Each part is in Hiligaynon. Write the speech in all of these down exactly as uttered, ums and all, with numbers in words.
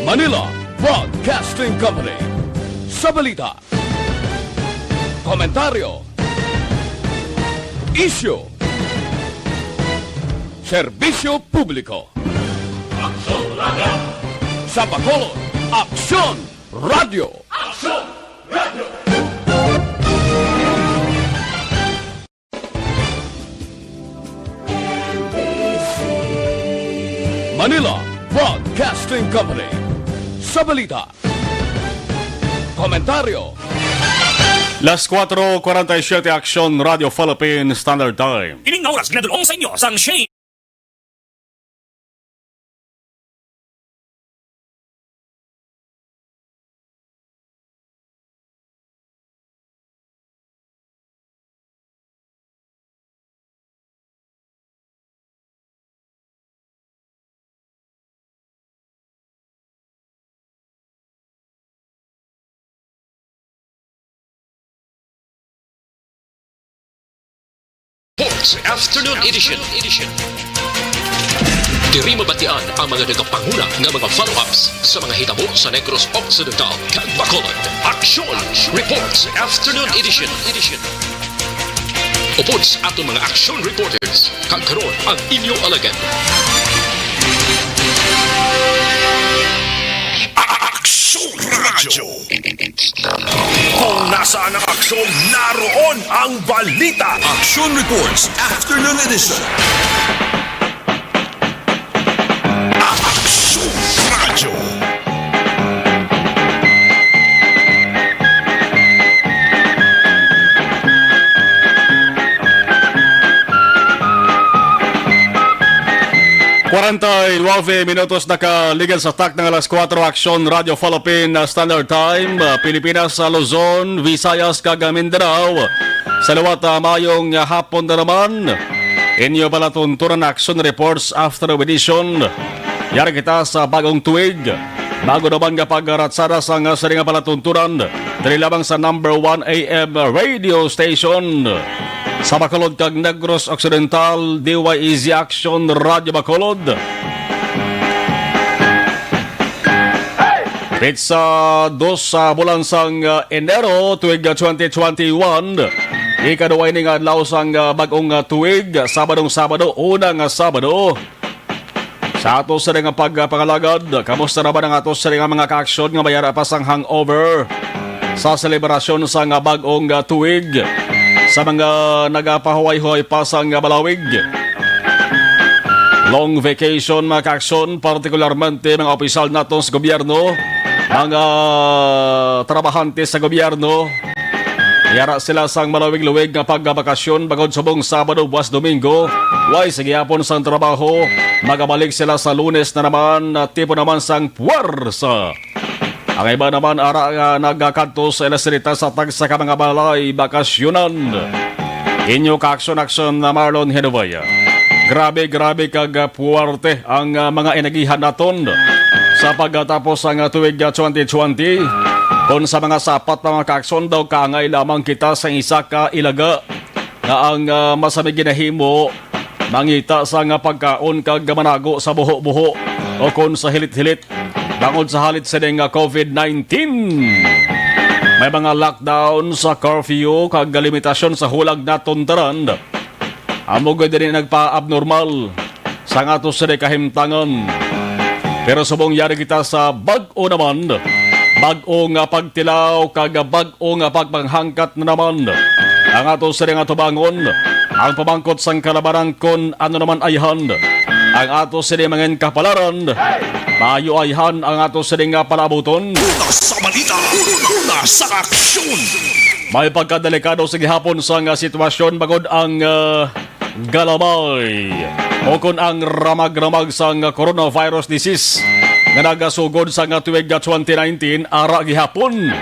Manila Broadcasting Company. Sa balita, komentaryo, isyu, serbisyo publiko. Sa Bacolod, Aksyon Radio. Manila Broadcasting Company. Sa balita, komentaryo. Las cuatro cuarenta y siete, Aksyon Radio Philippine Standard Time. Ining nga oras ginadul-ong sa inyo sang Shane. Sports Afternoon Edition. Diri mabatian ang mga nagapanguna nga mga follow-ups sa mga hitabo sa Negros Occidental kag Bacolod. Aksyon Reports Afternoon Edition. Upod sa aton mga aksyon reporters, kag karon ang inyo alagad. Aksyon Radyo. Kung nasaan ang aksyon, naroon ang balita. Aksyon Reports Afternoon Edition. Aksyon Radyo. Kwarenta y nuebe minutos nakaligad sa takna nga alas kuwatro, Aksyon Radio Philippine Standard Time, ah, Pilipinas, sa Luzon, Visayas, kag Mindanao. Sa liwat, ah, maayong, ah, hapon na naman. Inyo palatuntunan ang Aksyon Reports Afternoon Edition. Yari kita sa bagong tuig. Bago naman nga pagaratsada sang, ah, sining nga palatuntunan, diri lamang sa number one A M radio station sa Bacolod kag Negros Occidental, D Y E Z Aksyon Radio Bacolod. Petsa dos sa bulan sang, ah, Enero, tuig, ah, twenty twenty-one. Ikaduha ini nga adlaw sang, ah, bag-ong, ah, tuig, ah, Sabadong Sabado, una nga Sabado sa ato sini nga pagpangalagad. Kamusta naman ang ato sini nga mga kaaksyon nga may ara pa sang hangover sa selebrasyon sang, ah, bag-ong, ah, tuig? Sa mga nagapahuway-huway pa sang, ah, balawig, long vacation, mga kaaksyon, partikularmente mga opisyal naton sa gobyerno, mga trabahante sa gobyerno, yara sila sang maluwig-luwig nga pagbakasyon bangod subong Sabado, buwas Domingo. Way sa gihapon sang trabaho, magabalik sila sa Lunes na naman, ah, tipo naman sang puwersa. Ang iba naman ara nga nagakadto sa ilang sinita sa tagsa ka mga balay bakasyonan. Inyo kaaksyon-aksyon na Marlon Genovia. Grabe, grabe kag, ah, puwerte ang, ah, mga inagihan naton sa pagkatapos sang, ah, tuig, ah, twenty twenty. Kon sa mga sapat pa mga kaaksyon daw, kaangay lamang kita sa isa ka ilaga nga ang, ah, masami ginahimo, mangita sa nga pagkaon kag manago sa buho-buho o kon sa hilit-hilit bangod sa halit sining nga covid nineteen. May mga lockdown sa curfew kag limitasyon sa hulag naton tanan. Amo gid ini nagpa-abnormal sa ato sini kahimtangan. Pero subong yari kita sa bag-o naman, bag-o nga pagtilaw kag bag-o nga pagpanghangkat na naman ang ato sini nga tubangon, ang pamangkot sang kalabanan kon ano naman ayhan ang ato sini mangin kapalaran. Maayo ayhan ang ato sini nga palaabuton. Una sa balita, una sa aksyon. May pagkadelikado sa gihapon sang sitwasyon bangod ang, ah, galamay o kon ang ramag-ramag sang coronavirus disease nga nagasugod sang tuig twenty nineteen ara gihapon.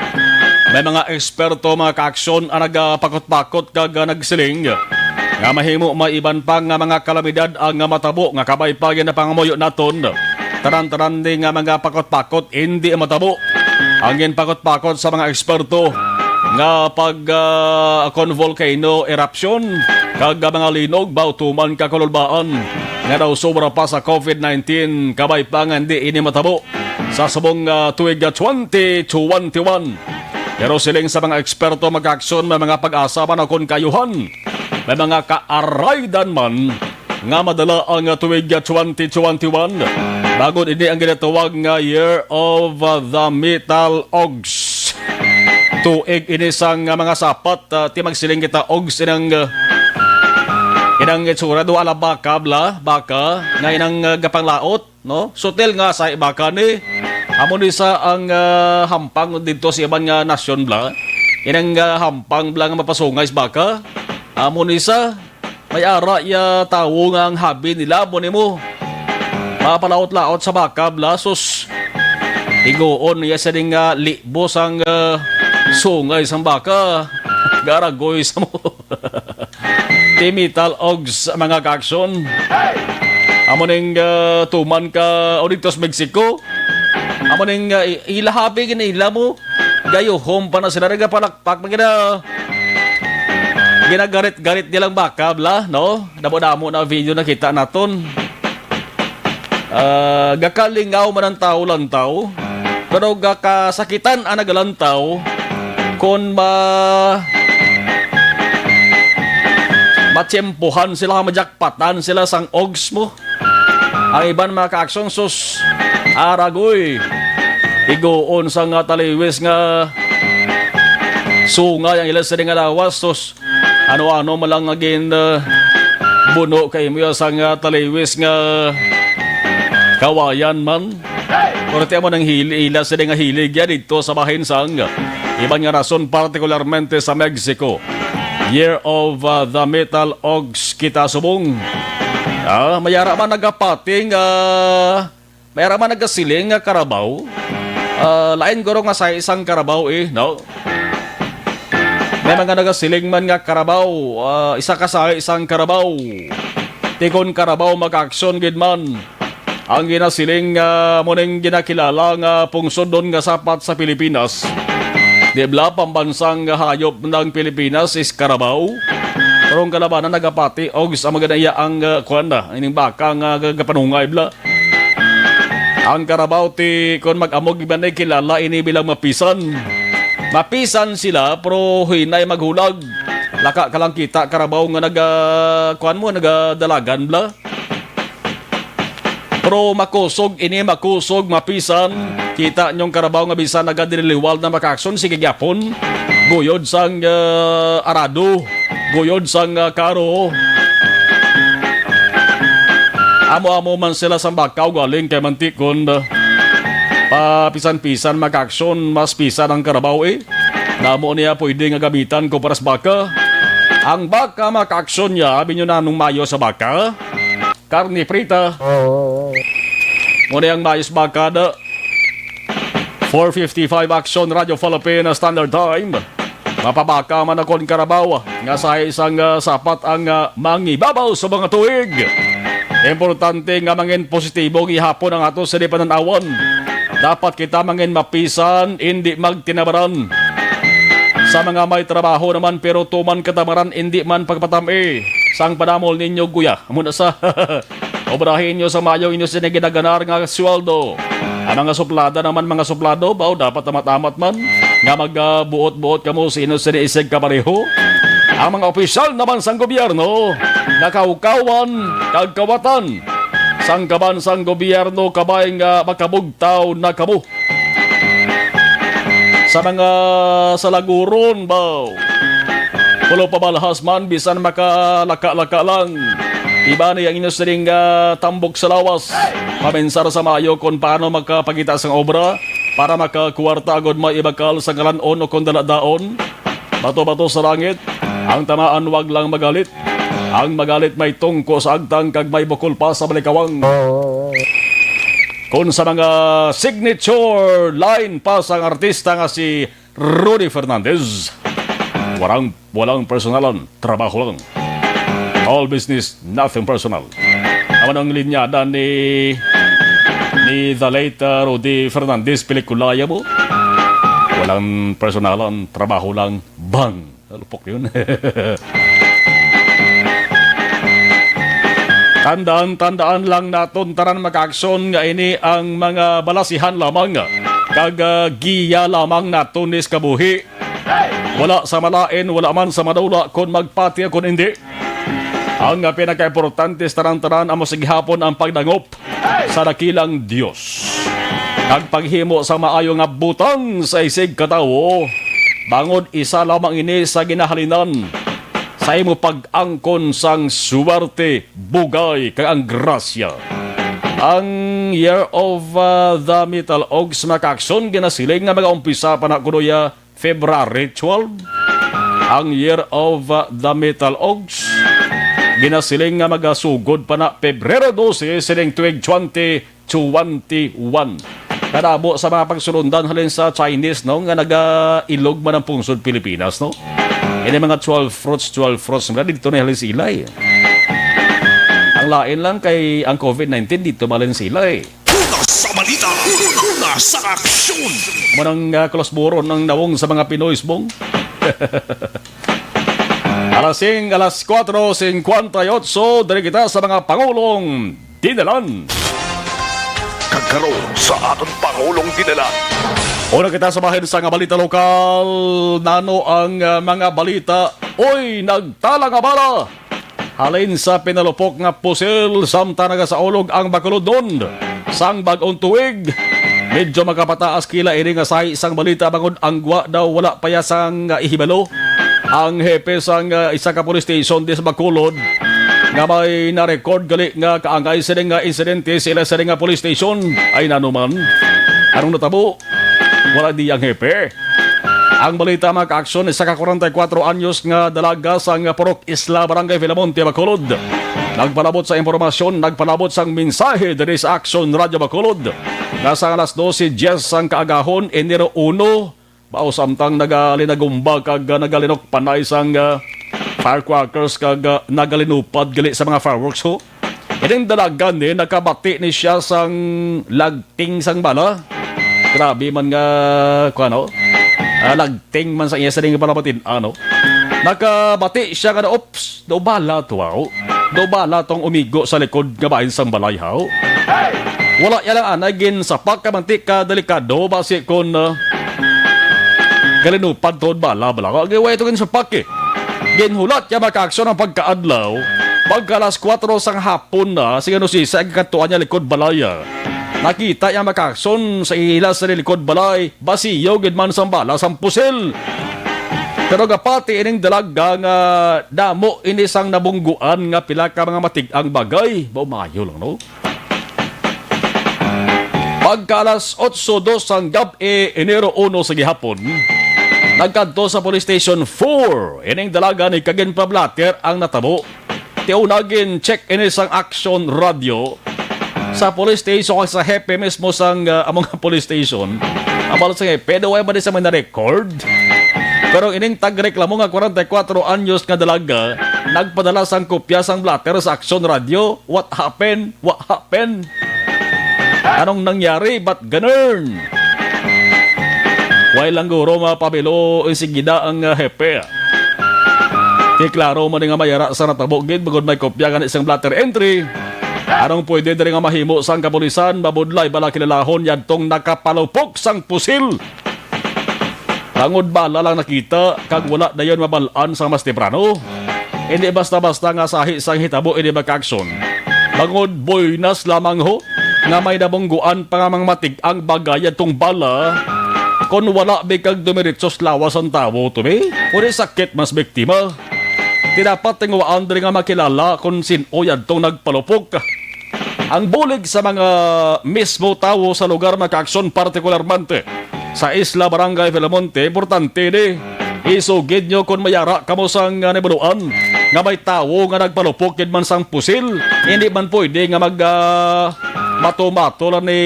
May mga eksperto, mga kaaksyon, ang nagapakot-pakot kag nagsiling nga mahimo may iban pa nga mga kalamidad ang matabo nga kabay pa ginapangamuyo naton. Tanan-tanan ni nga mga pakot-pakot indi matabo. Ang ginpakot-pakot sa mga eksperto, nga pag, ah, kon volcano eruption kag, ah, mga linog ba tuman ka kalulbaan nga daw sobra pa sa covid nineteen, kabay pa nga hindi ini matabo sa subong, ah, tuig, ah, twenty twenty-one. Pero siling sa mga eksperto, mga Kakson, may mga pag-asa man kon kaayuhan, may mga kaaraydan man nga madala ang tuig twenty twenty-one. Bangod ini ang ginatawag nga Year of, uh, the Metal Ox. Tuig ini sang, uh, mga sapat, uh, ti magsiling kita, ox inang, uh, inang itsura, duha la baka, bla, baka nga inang, uh, gapanglaot, no? Sutil nga sa baka ni. Amo ni sa ang, uh, hampang dito sa iban nga nasyon, bla. Inang, uh, hampang, bla, nga mapasungay sa baka. Amo ni sa May ara ya tawo nga ang habi nila, amo nimo. Mapalaot-laot sa baka, bla, sus. Igoon niya sa ding, ah, libo sang, ah, sungay sang baka. Garagoy sa mo. Ti Metal Ogs, mga kaakson. Amo ning, ah, tuman ka, o dito sa Mexico. Amo ning, ah, i-, ila habi gini, ila mo. Gayuhom pa na sila, nagapalakpak pa gina. Ginagarit-garit nilang baka, bla, no? Damo-damo na video nakita naton. Ah, gakalingaw man ang tawo lantaw, pero gakasakitan ang nagalantaw kon ma-, matiyempohan sila, majakpatan sila sang ogs mo. Ang iban mga kaakson, sus, aragoy. Igoon sa nga taliwis nga sungay ang ila sa nga lawas, sus. Ano-ano man lang nga gin, uh, buno kay mo sa nga taliwis nga kawayan man. Pero ti amo nang hili, ila sa nga hilig ya dito sa bahin sang iban nga rason, partikularmente sa Mexico. Year of, uh, the Metal Ogs kita subong. Ah, mayara man nagapating, ah, mayara man nagasiling nga karabaw. Ah, lain guro nga sa isang karabaw eh, no? May mga nagasiling man nga karabaw, ah, isa ka sa isang karabaw. Tikon karabaw, makaaksyon gid man. Ang ginasiling nga mo ning ginakilala nga pungsod don nga sapat sa Pilipinas. Di bala pambansang hayop ng Pilipinas is karabaw. Pero ang kalabanan nagapati og sa mga naiya ang, ah, kuwan na, ining baka nga gagapanungay bala. Ang karabaw ti kon mag-amog iban ay kilala ini bilang mapisan. Mapisan sila pero hinay maghulag. Laka ka lang kita karabaw nga naga, kuwan mo, nagadalagan bala. Pero makusog ini, makusog, mapisan. Kita niyong karabaw nga bisan nagadililiwal na makakson, sige gyapon. Guyod sang, ah, arado, guyod sang, ah, karo. Amo-amo man sila sang bakaw galing kay mantikon. Papisan-pisan makakson, mas pisan ang karabaw eh. Damo niya pwede nga gamitan ko para sa baka. Ang baka makakson niya, abi nyo na anong mayo sa baka? Karne prita. Muna ang mayos bakada. Four fifty-five Action Radio Philippine Standard Time. Mapabaka man akon karabaw nga sa isang, ah, sapat ang, ah, mangibabaw sa mga tuig. Importante nga mangin positibo gihapon ang ato sa di pananawan. Dapat kita mangin mapisan, indi magtinabaran. Sa mga may trabaho naman pero tuman katamaran, indi man pagpatami sang padamol ninyo guya. Amo na sa obrahin nyo sa mayo inyo sini ginaganar nga sweldo. Ang mga suplada naman, mga suplado, baw dapat amat-amat man nga magabuot-buot kamo sa inyo sini isig kapareho. Ang mga opisyal naman sang gobyerno, nakaukawan kag kawatan sang kaban sang gobyerno, kabay nga makabugtaw na kamo. Sa mga salaguron, baw. Pulo pabalhas man, bisan makalaka-laka lang. Iba ni ang inyo sining, ah, tambok sa lawas. Paminsar sa maayo kung paano makapagita sang obra para makakuwarta agud may ibakal sa ngalan-on o kung daladaon. Bato-bato sa langit, ang tamaan wag lang magalit. Ang magalit may tungko sa agtang kag may bukol pa sa balikawang. Kung sa mga signature line pa sang artista nga si Rudy Fernandez, walang, walang personalan, trabaho lang. All business, nothing personal. Amo ang linyada ni, ni the late, uh, Rudy Fernandez, pelikula ya mo. Ang personalan, trabaho lang, bang! Lupok yun. Tandaan, tandaan lang naton tanan, mga kaaksyon, nga ini ang mga balasihan lamang kag, ah, giya lamang naton nis kabuhi. Wala sa malain, wala man sa madula kon magpati kon hindi. Ang, ah, pinakaimportante sa tanan-tanan amo sa gihapon ang pagdangop sa dakilang Dios, kag paghimo sa maayo nga butang sa isig ka tawo, bangod isa lamang ini sa ginahalinan sa imo pag-angkon sang suwerte, bugay, kag ang grasya. Ang Year of, ah, the Metal Ox, mga kaaksyon, ginasiling nga mag-umpisa pa na kuno ya February twelve, ang Year of, uh, the Metal Ox. Ginasiling nga magasugod pa na Pebrero dose sining tuig twenty twenty-one. Kadamo sa mga pagsulundan halin sa Chinese, no, nga nagailog man ang pungsod Pilipinas, no? Ini mga twelve fruits, twelve fruits, mga dito na halin sa ilay. Ang lain lang kay ang covid nineteen dito malin sa ilay. Una sa balita, una sa aksyon. Manang, ah, kulasburon ang nawong sa mga Pinoy, Bong. Alas sing, alas kuwatro singkwenta y otso, diri kita sa mga pangulong dinalan. Kag karon sa aton pangulong dinalan. Una kita sa bahin sa nga balita lokal. Nano ang, ah, mga balita? Oy, nagtala nga bala halin sa pinalupok nga pusil samtang nagasaulog ang Bacolodnon sang bag-ong tuig. Medyo makapataas kila ini nga sahi sang balita bangod ang gwa daw wala pa ya sang, ah, ihibalo ang hepe sang, ah, isa ka police station di sa Bacolod nga may na-record gali nga kaangay sini nga insidente sa ila sini nga police station. Ay, nano man? Anong natabo? Wala di ang hepe. Ang balita, mga kaaksyon, isa ka kwarenta y kuwatro anyos nga dalaga sang Purok Isla, Barangay Filamonte, Bacolod, nagpalabot sa impormasyon, nagpalabot sang mensahe diri sa Aksyon Radio Bacolod nga sa alas dose dyes sang kaagahon, Enero uno, bao samtang nagalinagumba kag nagalinok panay sang, ah, firecrackers kag, ah, nagalinupad gali sa mga fireworks, ho. Ining dalaga ni, nakabati ni siya sang lagting sang bala. Grabe man nga, kuwan, no? Ah, lagting man sa iya sining palabatin, ano? Nakabati siya nga, "Oops, daw bala to, aw. Daw bala tong umigo sa likod nga bahin sang balay, haw." Wala ya lang anay ginsapak ka mantika delikado, basi kon, ah, galinupad to bala, bala. Kaya way ito ginsapak, eh. Ginhulat ya makaaksyon ang pagkaadlaw, pagka alas kuwatro sang hapon na, si ano si sa katuan niya likod balaya. Nakita niya makakson sa ila sa likod balay, basiyo gid man sang bala sang pusil. Pero gapati ining dalaga nga damo ini sang nabungguan nga pila ka mga matig-ang bagay. Ba, umayo lang, no? Pagka alas otso dos sang gab-i, Enero uno sa gihapon, nagkadto sa Police Station four ining dalaga ni kag ginpablatter ang natabo. Ti una gin-check ini sang Aksyon Radio sa police station kag sa hepe mismo sang, ah, among police station. Ang balot sang hepe, daw wala ba di sa may na-record? Pero ining tagreklamo nga kwarenta y kuwatro anyos nga dalaga, nagpadala sang kopya sang blotter sa Aksyon Radio. What happened? What happened? Anong nangyari? Ba't ganun? Way lang guro mapabilo, insigida ang, ah, hepe. Ti klaro man nga mayara sa natabo gid, bangod may kopya gani sang blotter entry. Anong pwede diri nga mahimo sang kapulisan? Mabudlay bala kilalahon yadtong nakapalupok sang pusil. Bangod bala lang nakita, kag wala dayon mabal-an sang mas temprano. Hindi basta-basta nga sahi sang hitabo ini makaaksyon. Bangod buenas lamang ho, nga may nabungguan pa nga mga matig-ang bagay yadtong bala, kon wala bi kag dumiretso sa lawas ang tawo to bi, uri sakit mas biktima. Ti dapat tinguhaan diri nga makilala kon sin-o yadtong nagpalupok. Ang bulig sa mga mismo tawo sa lugar makaaksyon, partikularmente sa Isla Barangay Filamonte, importante ni isugid nyo kon mayara kamo sang, ah, nahibaluan nga may tawo nga nagpalupok gid man sang pusil. Hindi man pwede nga mag, ah, mato-mato lang ni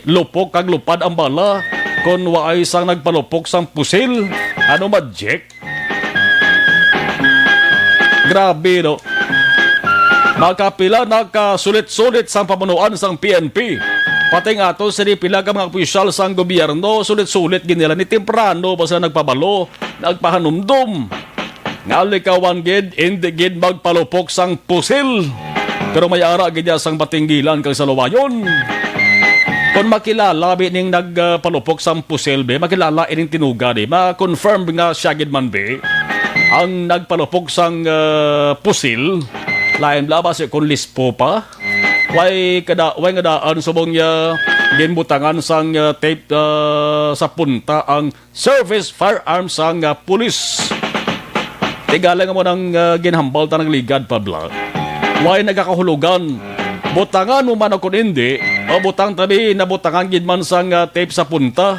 lupok kag lupad ang bala kon waay sang nagpalupok sang pusil. Ano, Majek? Grabe, no? Makapila na ka sulit-sulit sang pamunuan sang P N P Pati nga ato sini pila ka mga opisyal sang gobyerno, sulit-sulit gid nila ni temprano pa sila nagpabalo, nagpahanumdom nga likawan gid, indi gid magpalupok sang pusil. Pero may ara gid niya sang Batinggilan kag Saluwayon. Kon makilala bi ning nagpalupok sang pusil, be, makilala ining tinuga di, ma-confirm nga siya gid man, be, ang nagpalupok sang, ah, pusil. Lain bala basi kon lispo pa. Way kada, way nga daan subong niya ginbutangan sang, ah, tape, ah, sa punta ang service firearms sang, ah, pulis. Tigala nga mo nang, ah, ginhambal ta nagligad pa bala. Way nagakahulugan. Butangan mo man o kon indi, o butang tabi nabutangan gid man sang, ah, tape sa punta.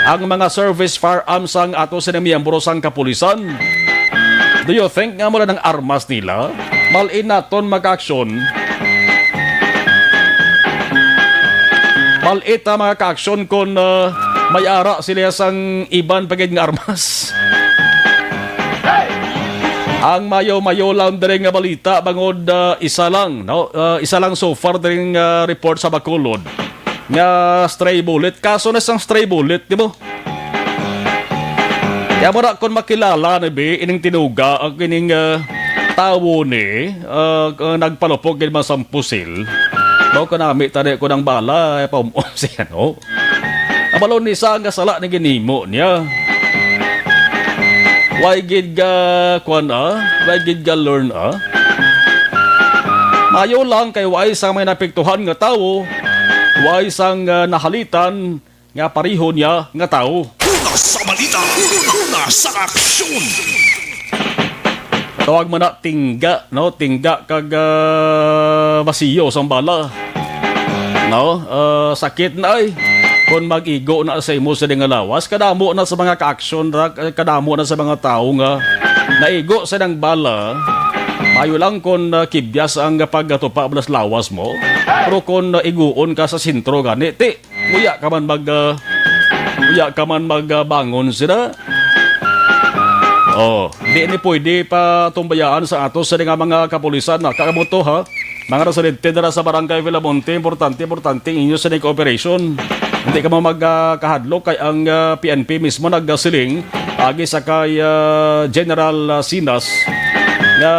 Ang mga service firearms sang ato sini miyembro sang kapulisan. Do you think nga mula ng armas nila? Mal-in naton makaaksyon. Mal-ita mga kaaksyon kon, ah, may ara sila sang iban pa gid nga armas. Ang mayo-mayo lang diri nga balita bangod, ah, isa lang, no? Ah, isa lang so far diri nga report sa Bacolod nga stray bullet. Kaso na sang stray bullet, di ba? Kaya mo na, kung makilala ni bi ining tinuga, ang kining, ah, tawo ni, ah, ah, nagpalupok gid man sang pusil. Mao kanami tani ko ng bala, eh, paum-om siya, no? Ang balon ni sa nga sala ni ginimo niya. Why gid ga, kwan, ah? Why gid ga learn, ah? Mayo lang kay why sang may napiktuhan nga tawo, why sang, ah, nahalitan, nga pareho niya nga tawo. Una sa balita, una sa aksyon. Tawag man na tingga, no? Tingga kag, ah, basiyo sang bala. No? Ah, sakit na ay. Kung mag-igo na sa imo sa nga lawas, kadamo na sa mga ka-aksyon, ra-, kadamo na sa mga tawo nga naigo sa nang bala. Mayo lang kung, ah, kibyas ang pagkatupa bala sa lawas mo. Pero kung, ah, iguon ka sa sentro gani, ti, Uya ka man mag, ah, uya ka man mag, ah, bangon sila. Oh, di ni pwede patumbayaan sa ato sa nga mga kapulisan na kakabuto, ha. Mga residente dira sa Barangay Villamonte, importante, importante ang inyo sa cooperation. Hindi ka mo mag, ah, kahadlok kay ang, ah, P N P mismo nagasiling agi sa kay, ah, General, ah, Sinas nga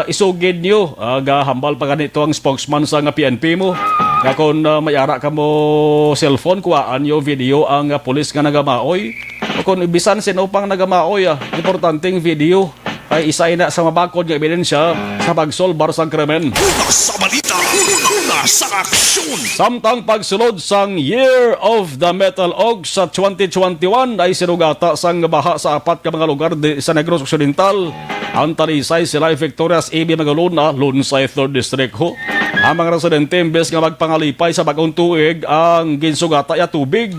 isugid niyo, ah, gahambal pa ganito ang spokesman sa nga P N P mo nga kung, ah, may ara ka mo cellphone, kuhaan niyo video ang, ah, pulis nga nagamaoy. O kung bisan sino pang nagamaoy, ah, importanteng video ay isa ina sa mabakod nga ebidensya sa pagsolbar sang krimen. Una sa balita, una sa aksyon. Samtang pagsulod sang Year of the Metal Ox sa twenty twenty-one ay sinugata sang baha sa apat ka mga lugar di, sa Negros Occidental, ang Talisay, Silay, Victorias, Ibi, Magalona, Lunsay, Third District, ho. Ang mga residente, imbes nga magpangalipay sa bagong tuig, ang ginsugata ya tubig.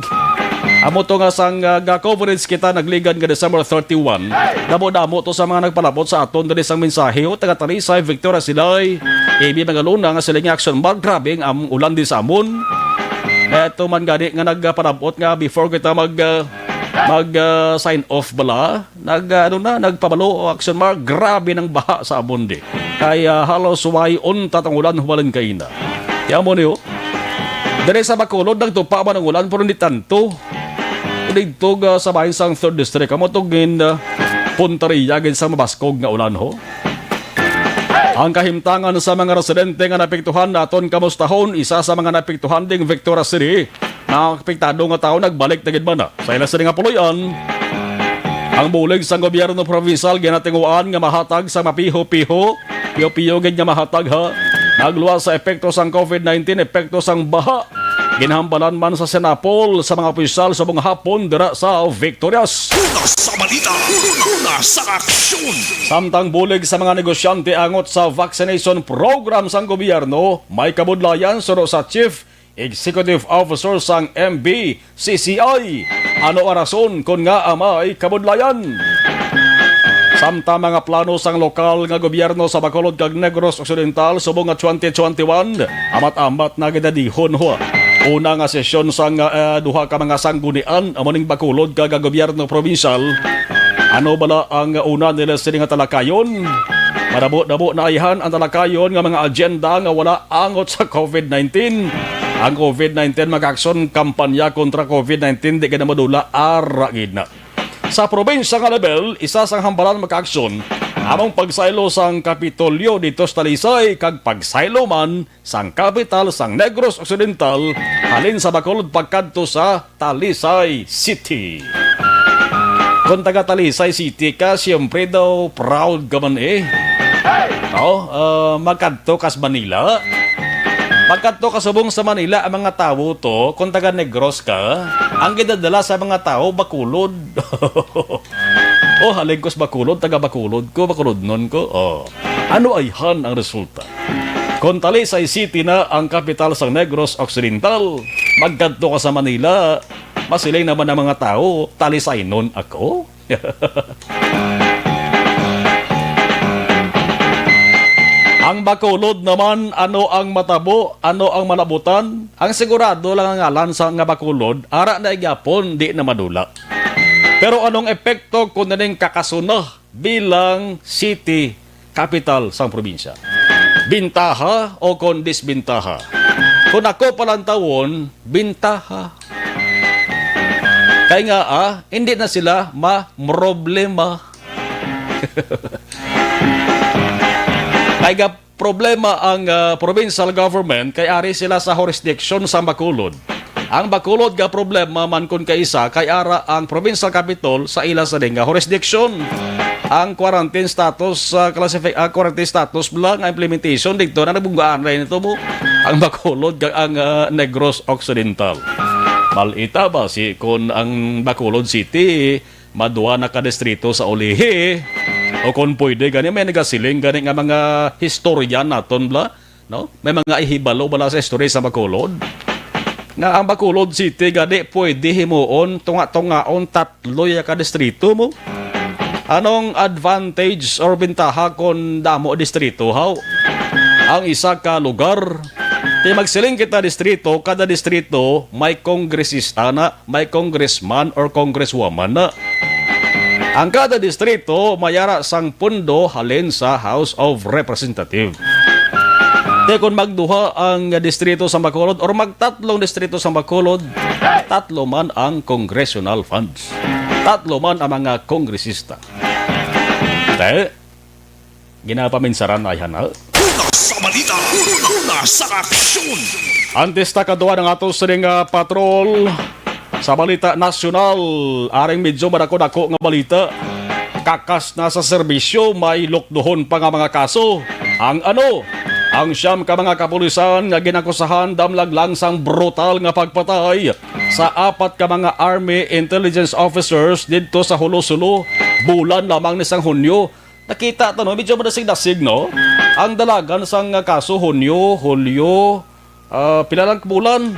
Amo to nga sang, ah, ga-coverage kita nagligad nga December thirty-one. Damo-damo to sa mga nagpalabot sa aton diri sang mensahe, o taga Talisay, Victoria, Silay, Ibi, Magalona nga sila nga aksyon, mag grabe ang am-, ulan di sa amon. Eto man gani nga nagpalabot nga before kita mag, ah, mag, ah, sign off bala, nag, ah, ano na, nagpabalo o aksyon, mag grabe ng baha sa amon di. Kay, ah, halos way untat ang ulan humalin kaina. Kaya mo niyo, Diri sa Bacolod, nagtupa man ang ulan, pero hindi tanto. Didto, ah, sa bahin sang Third District, amo to gin, ah, puntaria gid sa mabaskog nga ulan, ho. Ang kahimtangan sa mga residente nga napiktuhan naton kamustahon, isa sa mga napiktuhan ding Victoria City, mga apektado nga tawo nagbalik na gid man na. Sa ila sini nga puloy-an, ang bulig sang gobyerno provincial ginatinguan nga mahatag sa mapiho-piho, piyo-piyo gid nga mahatag ha. Nagluwas sa epekto sang covid nineteen, epekto sang baha. Ginhambalan man sa Senapol sa mga opisyal subong hapon dira sa Victorias. Una sa balita, una sa aksyon. Samtang bulig sa mga negosyante angot sa vaccination program sang gobyerno, may kabudlayan suno sa Chief Executive Officer sang M B C C I. Ano ang rason kon ngaa may kabudlayan? Samtang mga plano sang lokal nga gobyerno sa Bacolod kag Negros Occidental subong nga twenty twenty-one, amat-amat na ginadihon, ho. Una nga sesyon sang, ah, duha ka mga sanggunian, amo ning Bacolod kag gobyerno probinsyal. Ano bala ang una nila sini nga talakayon? Madamo-damo na ayhan ang talakayon nga mga agenda nga wala angot sa covid nineteen. Ang COVID nineteen, mga kaaksyon, kampanya kontra COVID nineteen, di ka na madula, ara gid na. Sa probinsya nga level, isa sang hambalan, mga kaaksyon, among pagsaylo sang Kapitolyo dito sa Talisay kag pagsaylo man sang kapital sang Negros Occidental, halin sa Bacolod pagkadto sa Talisay City. Kung taga Talisay City ka, siyempre daw proud ka man eh. No? Ah, magkadto ka sa Manila. Magkadto ka subong sa Manila, ang mga tawo to, kung taga Negros ka, ang gidadala sa mga tawo, Bacolod. Oh, halin ko sa Bacolod, taga Bacolod ko, Bacolodnon ko. Oh. Ano ayhan ang resulta? Kon Talisay City na ang kapital sang Negros Occidental, magkadto ka sa Manila, masiling naman ang mga tawo, "Talisaynon ako." Ang Bacolod naman, ano ang matabo, ano ang malabutan? Ang sigurado lang ang ngalan sa nga Bacolod, ara na gyapon, di na madula. Pero anong epekto kung nining kakasuna bilang city capital sang probinsya? Bintaha o kon disbintaha? Kung ako palantawon, bintaha. Kay nga, ah, hindi na sila ma-problema. Kay nga, problema ang, ah, provincial government kay ari sila sa jurisdiction sa Bacolod. Ang Bacolod nga problema man kun kaisa kay ara ang provincial capital sa ila sa nga jurisdiction. Ang quarantine status, ah, classifi-, ah, quarantine status bala nga implementation dito na nabunggaan na nito mo ang Bacolod kag ang, ah, Negros Occidental. Malita ba si kun ang Bacolod City madua na ka distrito sa ulihi? O kon pwede gani, may nagasiling gani nga mga historian naton bala, no? May mga ihibalo bala sa istorya sa Bacolod nga ang Bacolod City gani pwede himuon tunga-tungaon tatlo ya ka distrito mo. Anong advantage or bintaha kon damo distrito, haw? Ang isa ka lugar, ti magsiling kita distrito, kada distrito may kongresista na, may congressman or congresswoman na. Ang kada distrito may ara sang pundo halin sa House of Representative. Te, kung magduha ang distrito sa Bacolod or magtatlong distrito sa Bacolod, tatlo man ang congressional funds. Tatlo man ang mga kongresista. Te, ginapaminsaran ay hana. Una sa balita, una sa aksyon. Antes ta kadua ang ato sining, ah, patrol sa balita nasyonal, aring medyo madako-dako nga balita. Kakas na sa serbisyo, may lukduhon pa nga mga kaso. Ang ano? Ang siyam ka mga kapulisan nga ginakusahan damlag lang sang brutal nga pagpatay sa apat ka mga Army intelligence officers didto sa Jolo-Solo, bulan lamang ni sang Hunyo. Nakita ta, no? Medyo madasig-dasig, no? Ang dalagan sang, ah, kaso, Hunyo, Hulyo, ah, pila lang ka bulan.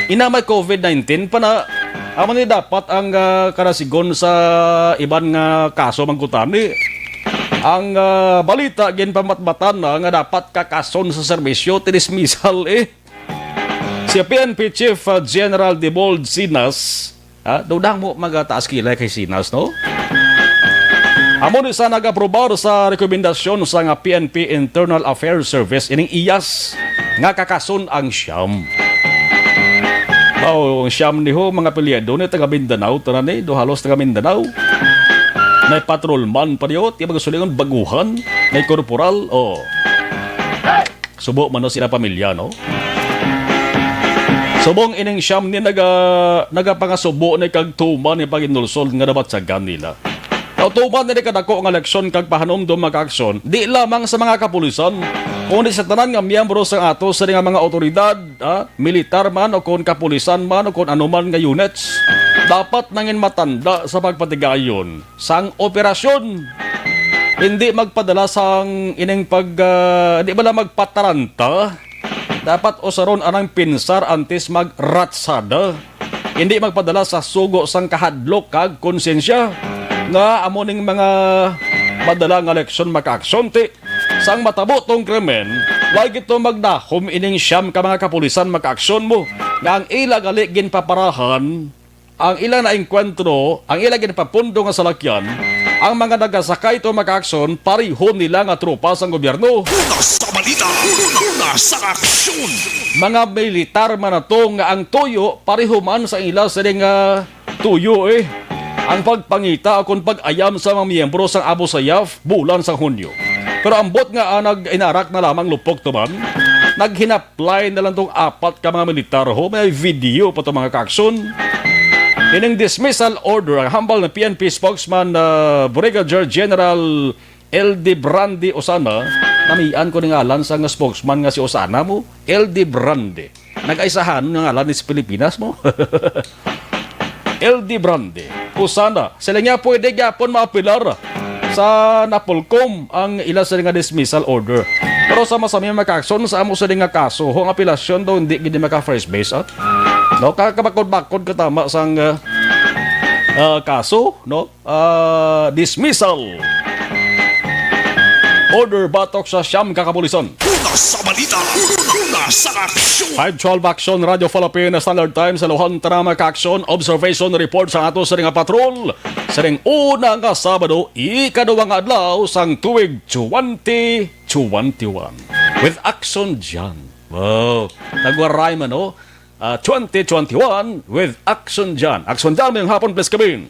Ina may COVID nineteen pa na. Amo ni dapat ang, ah, karasigon sa iban nga kaso, mangkutani. Ang, ah, balita ginpamatbatan na nga dapat kakason sa serbisyo, tinismisal eh. Si P N P Chief, ah, General Debold Sinas, ah, dudang mo magataas kilay kay Sinas, no? Amo ni sa nag-aprobar sa rekomendasyon sa nga P N P Internal Affairs Service ining iyas nga kakason ang siyam. Oh, ang siyam ni ho, mga pilyado ni taga Mindanao, tanan ni, do halos taga Mindanao. May patrolman pa diyo, ti magsulingon baguhan, may korporal, oh. Subo man no sila pamilya, no? Subong ining siyam ni naga-, nagapangasubo ni kag tuman ni paginulsol nga nabatyagan nila. Kautuman ni kadako nga leksyon kag pahanumdom, mga kaaksyon, di lamang sa mga kapulisan, kundi sa tanan nga miyembro sa ato sa nga mga awtoridad, ha? Militar man o kon kapulisan man o kon anuman nga units, dapat nangin matanda sa pagpatigayon sang operasyon. Hindi magpadala sang ining pag, ah, di bala magpataranta. Dapat usaron anang pinsar antes magratsada. Hindi magpadala sa sugo sang kahadlok kag konsensya nga amo ning mga madala nga leksyon, mga kaaksyon, ti sang matabo tong krimen, wag ito magdahom ining siyam ka mga kapulisan, mga kaaksyon mo, nga ang ila gali ginpaparahan ang ila naengkwentro, ang ila ginapapundo nga salakyan, Ang mga nagasakay to, mga kaaksyon, pareho nila nga tropa sang gobyerno. Una sa balita, una sa aksyon. Mga militar man na to nga ang tuyo, pareho man sa ila sini nga tuyo, eh. Ang pagpangita o kon pag-ayam sa mga miyembro sang Abu Sayyaf bulan sang Hunyo. Pero ambot nga, ah, nag-inarak na lamang lupok to man, naghinap-, Apply na lang tong apat ka mga militar, ho. May video pa to, mga kaaksyon. Ining dismissal order, ang hambal ni P N P spokesman, ah, Brigadier General L D Brande Osana. Namian ko ni ngalan sang spokesman nga si Osana mo, L D Brande. Nag-aisahan nga ngalan ni sa Pilipinas mo. L D Brande, Osana, sila nga pwede gyapon maapilar sa Napolcom ang ila sila nga dismissal order. Pero sa masami, mga kaaksyon, sa amo sila nga kaso, ho, ang apelasyon daw hindi gid maka first base, ah. No, kakabakod-bakod ka tama sang, ah, ah, kaso, no? Ah, dismissal order batok sa siyam ka kapulisan. Una sa balita, una sa aksyon. Five twelve Action Radio Philippine Standard Time sa Luhan, tana, mga kaaksyon, observation report sa ato sa nga patrol sa ring una nga Sabado, ikaduha nga adlaw sang tuig twenty twenty-one. With Action Jan. Wow. Tagwaray man, no? Ah, twenty twenty-one with Action Jan. Action Jan, mayong hapon, please, Kevin.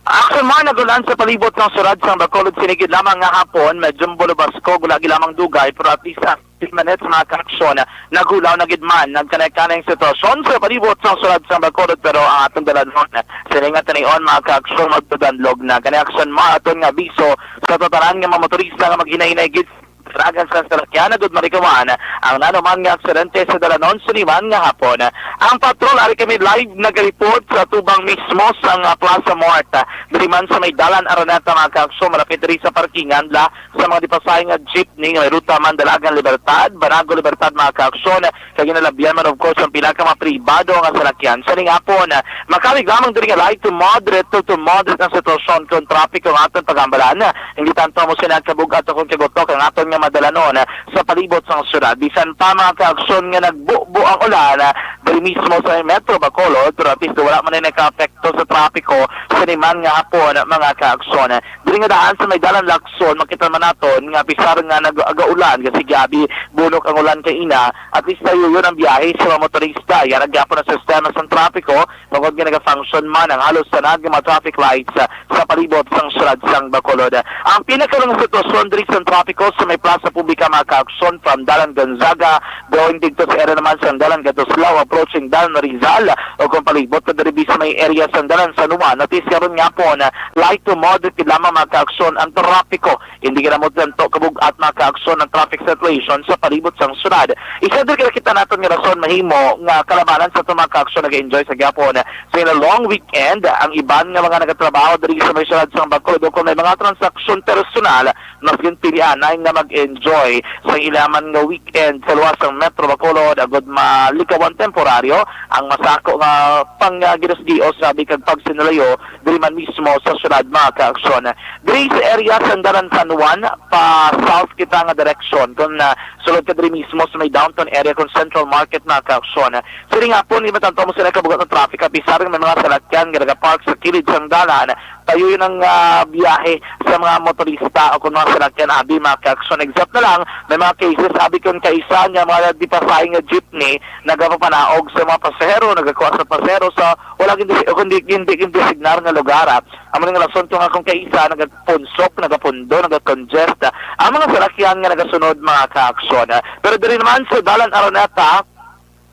Action man, nag-ulan sa palibot sang sulad sang Bacolod, sinigid lamang nga hapon, medyo bulubaskog, wala gid lamang dugay, pero at least, ah, fifteen minutes, mga kaaksyon, naghulaw na gid man. Nagkanay-kanay ang sitwasyon sa palibot sang sulad sang Bacolod, pero ang aton dalanon, sini nga tanion, mga kaaksyon, magpadanlog na. Kani action man, aton nga abiso sa tanan nga mga motorista nga maghinay-hinay gid sa dalagan sang salakyan, agud malikawan ang nanuman nga aksidente sa dalanon sini man nga hapon. Ang patrol, ari kami live nagareport sa tubang mismo sang, ah, Plaza Mart, diri man sa may Dalan Araneta, mga kaaksyon, malapit diri sa parkingan la sa mga dipasahe nga jeepney nga may ruta man Dalagan Libertad, Banago Libertad, mga kaaksyon, kag ginalabyan man, of course, ang pila ka mga pribado nga salakyan. Sa ning hapon, makalig lamang diri nga light to moderate to, to moderate ang sitwasyon kon trapiko nga aton pagambalan. Hindi tanto mo sila kabug-at o kon kagutok ang aton nga madalanon sa palibot sang syudad. Bisan pa, mga kaaksyon, nga nagbubo ang ulan diri mismo sa Metro Bacolod, pero at least wala man na nakaapekto sa trapiko sa niman nga hapon, mga kaaksyon. Diri nga daan sa may Dalan Lacson, makita man naton nga, pisar nga nag-, agaulan, kasi gabi bunok ang ulan kaina, at least tayo yun ang biyahe sa mga motorista. Yan ang gyapon ang sistema sa trapiko, bangod nga nagafunction man ang halos tanan nga mga traffic lights, ah, sa palibot sang syudad sang Bacolod. Ang pinakalang sitwasyon diri sa trapiko sa may Plaza Publica, mga kaaksyon, from Dalan Gonzaga, going dito sa area naman sa Dalan Gatuslao, approaching Dalan Rizal, o kung palibot ka diri sa may area sa Dalan San Juan, at least karon nga po na light to moderate lamang, mga kaaksyon, ang trapiko. Hindi ka na mo tanto kabug-at, mga kaaksyon, ang traffic situation sa palibot sang syudad. Isa diri ka nakita naton nga rason mahimo nga kalabanan sa aton mga kaaksyon nag-enjoy sa gyapon sa ila long weekend. Ang iban nga mga nagatrabaho diri sa may syudad sang Bacolod, kung may mga transaksyon personal, mas ginpilianay nga mag-enjoy sa ila man nga weekend sa luwas sang Metro Bacolod, agud malikawan temporaryo ang masako nga pang, ah, ginusgios, sabi, kag pagsinulayo diri man mismo sa syudad, mga kaaksyon. Diri sa area sa Dalan San Juan, pa south kita nga direksyon, kung, ah, sulod ka diri mismo sa may downtown area kung Central Market, mga kaaksyon. Siring nga po, hindi matanto mo sila kabugat ng traffic, apisar nga may mga salakyan nga nagapark sa kilid sang dalan, tayo yun ang, ah, biyahe sa mga motorista o kung mga salakyan, abi, mga kaaksyon. Except na lang, may mga cases, abi, kung kaisa nga mga dipasahe nga jeepney, nagapapanaog sa mga pasahero, nagakuha sa pasahero sa wala gindi, o kundi, hindi, hindi designar nga lugar, ah. Amo nga rason to nga kung kaisa nagapunsok, nagapundo, nagacongest, ah, ang mga salakyan nga nagasunod, mga kaaksyon, ah. Pero diri naman sa Dalan Araneta,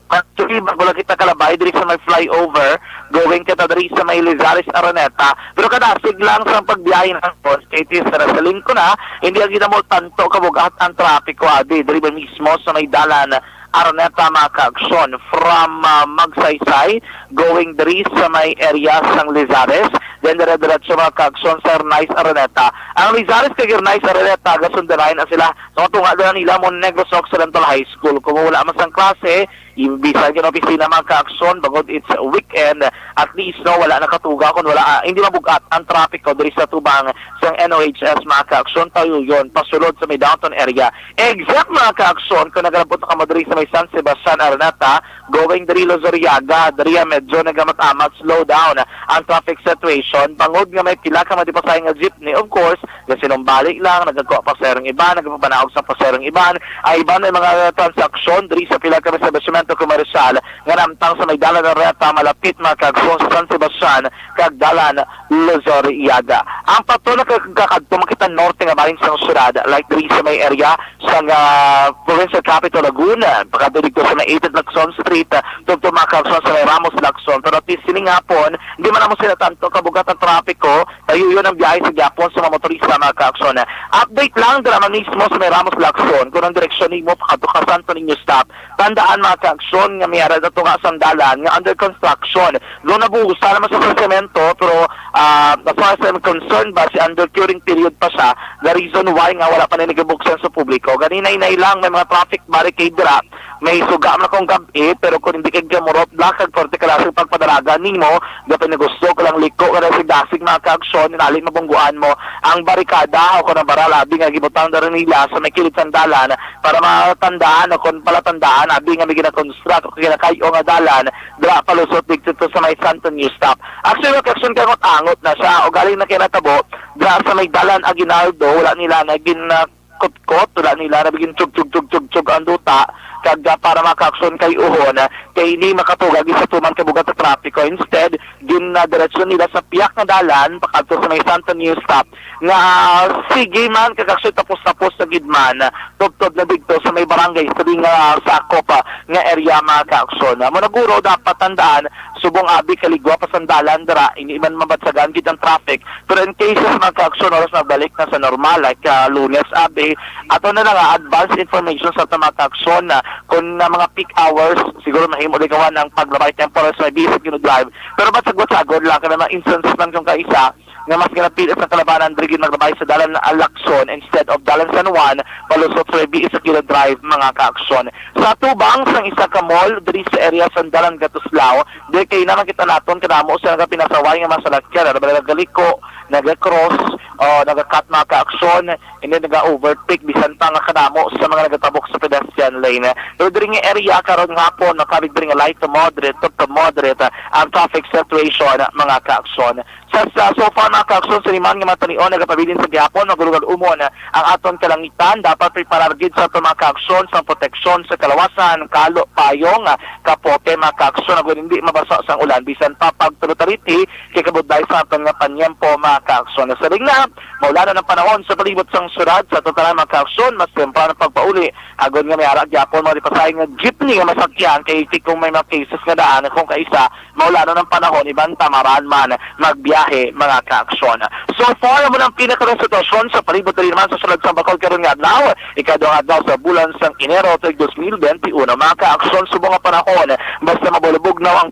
actually, bago lang kita kalabay diri sa may flyover, going kita diri sa may Lizares Araneta. Pero kadasig lang sa pagbiyahe ng States, sa Salingco na, hindi ang ginamo tanto kabugat ang trapiko, abi, diri ba mismo sa may Dalan Araneta, mga kaaksyon, from, ah, Magsaysay, going diri sa may area sang Lizares, then dire-diretso, mga kaaksyon, sa Ernais Araneta. Ang Lizares kag Ernais Araneta, gasundaray na sila. So, tunga doon nila mo Negros Occidental High School. Kung wala man sang klase, i-, bisan ka na opisina, mga kaaksyon, bangod it's weekend, at least, no, wala nakatuga kung wala, ah, hindi mabugat ang trapiko diri sa tubang sang N O H S, mga kaaksyon, tayo yun, pasulod sa may downtown area. Except, mga kaaksyon, kung nagalabot na ka mo diri sa may San Sebastian Araneta, Going diri Luzuriaga, diri medyo nagamat-amat, slow down ang traffic situation. Bangod nga may pila ka madipasayan nga jeepney, of course, nga sinumbali lang, nagagwa pa sa iban, nagpapanaog sa pasahero ang iban. Ang iban may mga transaksyon diri sa pila ka establishmento komersyal nga namtang sa may dalan Reta, malapit mga kaagsoon sa San Sebastian, kag dalan Luzuriaga. Ang patrol nagkakadto makita norte nga bahin sang syudad, like diri sa may area sang, ah, provincial capital Laguna, pakadto dito sa may eighteen Lacson Street, ah, tubtob mga kaagsoon sa may Ramos Lacson. Pero at least sining hapon, hindi man namo sila tanto kabugat ang trapiko, kay yun ang biyahe sa gihapon sa mga motorista mga kaagsoon. Update lang, dira man mismo sa may Ramos Lacson, kung ang direksyon nimo pakadto ka Santo Niño stop, tandaan mga kaagsoon nga may ara na tunga sang dalan nga under construction. Though nabuhusan naman sa semento, pero, ah, as far as I'm concerned, basi under curing period pa siya. The reason why nga wala pa na nagabuksan sa publiko. Ganinay-nay lang, may mga traffic barricade dira. May suga man akong gab-i, pero kung hindi kay gamurot, black kag forte ka lang sa pagpadalagan nimo, dapat na gusto ka lang liko ka lang sa dasig mga kaagsoon, nali mabungguan mo ang barikada o kung ang baralabi nga gibutang dira nila sa may kilid sang dalan para matandaan o kung palatandaan, abi nga may ginakonstruct o ginakayo nga dalan, dira palusot dito to sa may Santo New Stop. Actually, mga kaagsoon, kangot-angot na siya. O galing na kay natabo, dira sa may dalan Aguinaldo, wala nila na gin, ah, kutkot, wala nila na bigin tsug, tsug, tsug, tsug, tsug ang duta. Kag, ah, para mga kaagsoon kay uhon, ah, kay hindi makatugag isa tuman kabugat sa trapiko. Instead, gin, ah, diretso nila sa piyak nga dalan, pakadto sa may Santo New Stop. Nga, ah, sige man, kag actually tapos-tapos na gid man, ah, tubtob na didto sa may barangay, sa di nga sakop, ah, nga area, mga kaagsoon. Amo na guro, dapat tandaan, subong abi kaligwa pa sang dalan dira, hindi man mabatsagan gid ang traffic. Pero in cases, mga kaagsoon, oras magbalik na sa normal, like, ah, Lunes, abi, ato na lang, ah, advance information sa aton mga kaagsoon na kung, ah, mga peak hours, siguro mahimo ligawan ang paglabay temporary sa may bisag gino-drive. Pero batsag-batsagod lang, kaya mga instances man kung kaisa, nga mas ginapili sa kalabanan diri gid maglabay sa dalan Lacson instead of dalan San Juan, palusot sa may B S Aquino Drive, mga kaagsoon. Sa atubang sang isa ka mall diri sa area sa dalan Gatuslao, di kay naman kita naton kadamo sa nagapinasaway nga mga salakyan, ano ba, nagaliko, nagacross, o nagakat, mga kaagsoon, hindi naga-overtake, bisan pa nga kadamo sa mga nagatabok sa pedestrian lane. Pero diri nga area karon nga hapon, makabig diri nga light to moderate, to, to moderate, ah, ang traffic situation, mga kaagsoon. Sa, sa so far, mga kaagsoon, sa liman nga matanion, nagapabilin sa gihapon, magulugal umon ang aton kalangitan. Dapat preparar gid sa aton mga kaagsoon sa proteksyon sa kalawasan, kalo, payong, kapote, mga kaagsoon, agud hindi mabasa sang ulan. Bisan pa pagtulutariti, kay kabudlay sa aton nga panyempo, mga kaagsoon. Sa ring na, maulanon ang panahon sa palibot sang syudad, sa aton tanan, mga kaagsoon, mas temprano pagpauli, agud nga may ara gyapon mga lipasayan nga jeepney nga masakyan, kay kung may mga cases nga daan, kung kaisa, maulanon ang panahon, iban tamaran man magbiyahe, mga kaagsoon. So far, amo ang pinaka sitwasyon sa palibot diri naman sa syudad sa Bacolod karon nga adlaw, ikaduhang adlaw sa bulan sang Enero, tuig dos mil benti uno. Mga kaagsoon, subong nga panahon, basta mabulabog na ang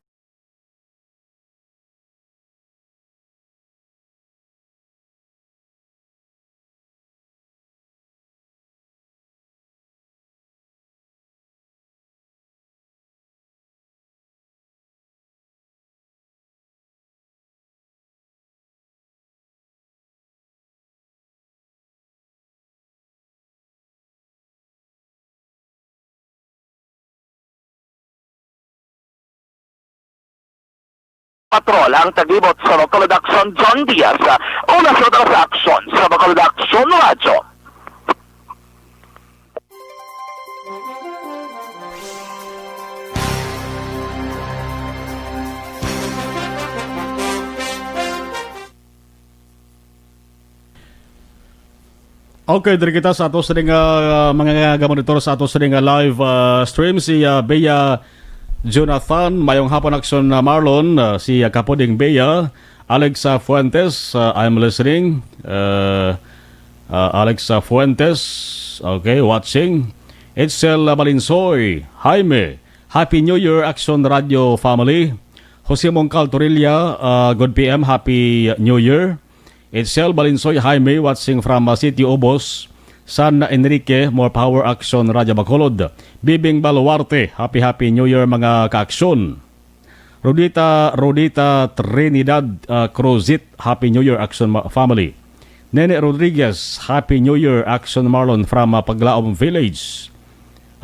Patrol ang taglibot sa Bacolod Aksyon, John Diaz. Una sa Oras sa Aksyon sa Bacolod Aksyon Radyo. Okay, diri kita sa ato sa nga, ah, mga gamonitor sa ato sa nga live, ah, stream, si, ah, Bea Jonathan. Mayong hapon, Aksyon, ah, Marlon, ah, si, ah, Kapuding Bea, Alexa Fuentes, ah, I'm listening. Ah, ah, Alexa Fuentes, okay, watching. Itzel, ah, Malinsoy, Jaime, Happy New Year, Aksyon Radio family. Jose Mongcal Torilla, ah, good P M, Happy New Year. Itzel Balinsoy Jaime watching from, uh, Sitio Ubos, San Enrique, more power Aksyon Radyo Bacolod. Bibing Baluarte, happy, happy New Year, mga ka-Aksyon. Rodita, Rodita Trinidad, uh, Cruzit, happy New Year, Aksyon ma-, family. Nene Rodriguez, happy New Year, Aksyon Marlon from, uh, Paglaom Village.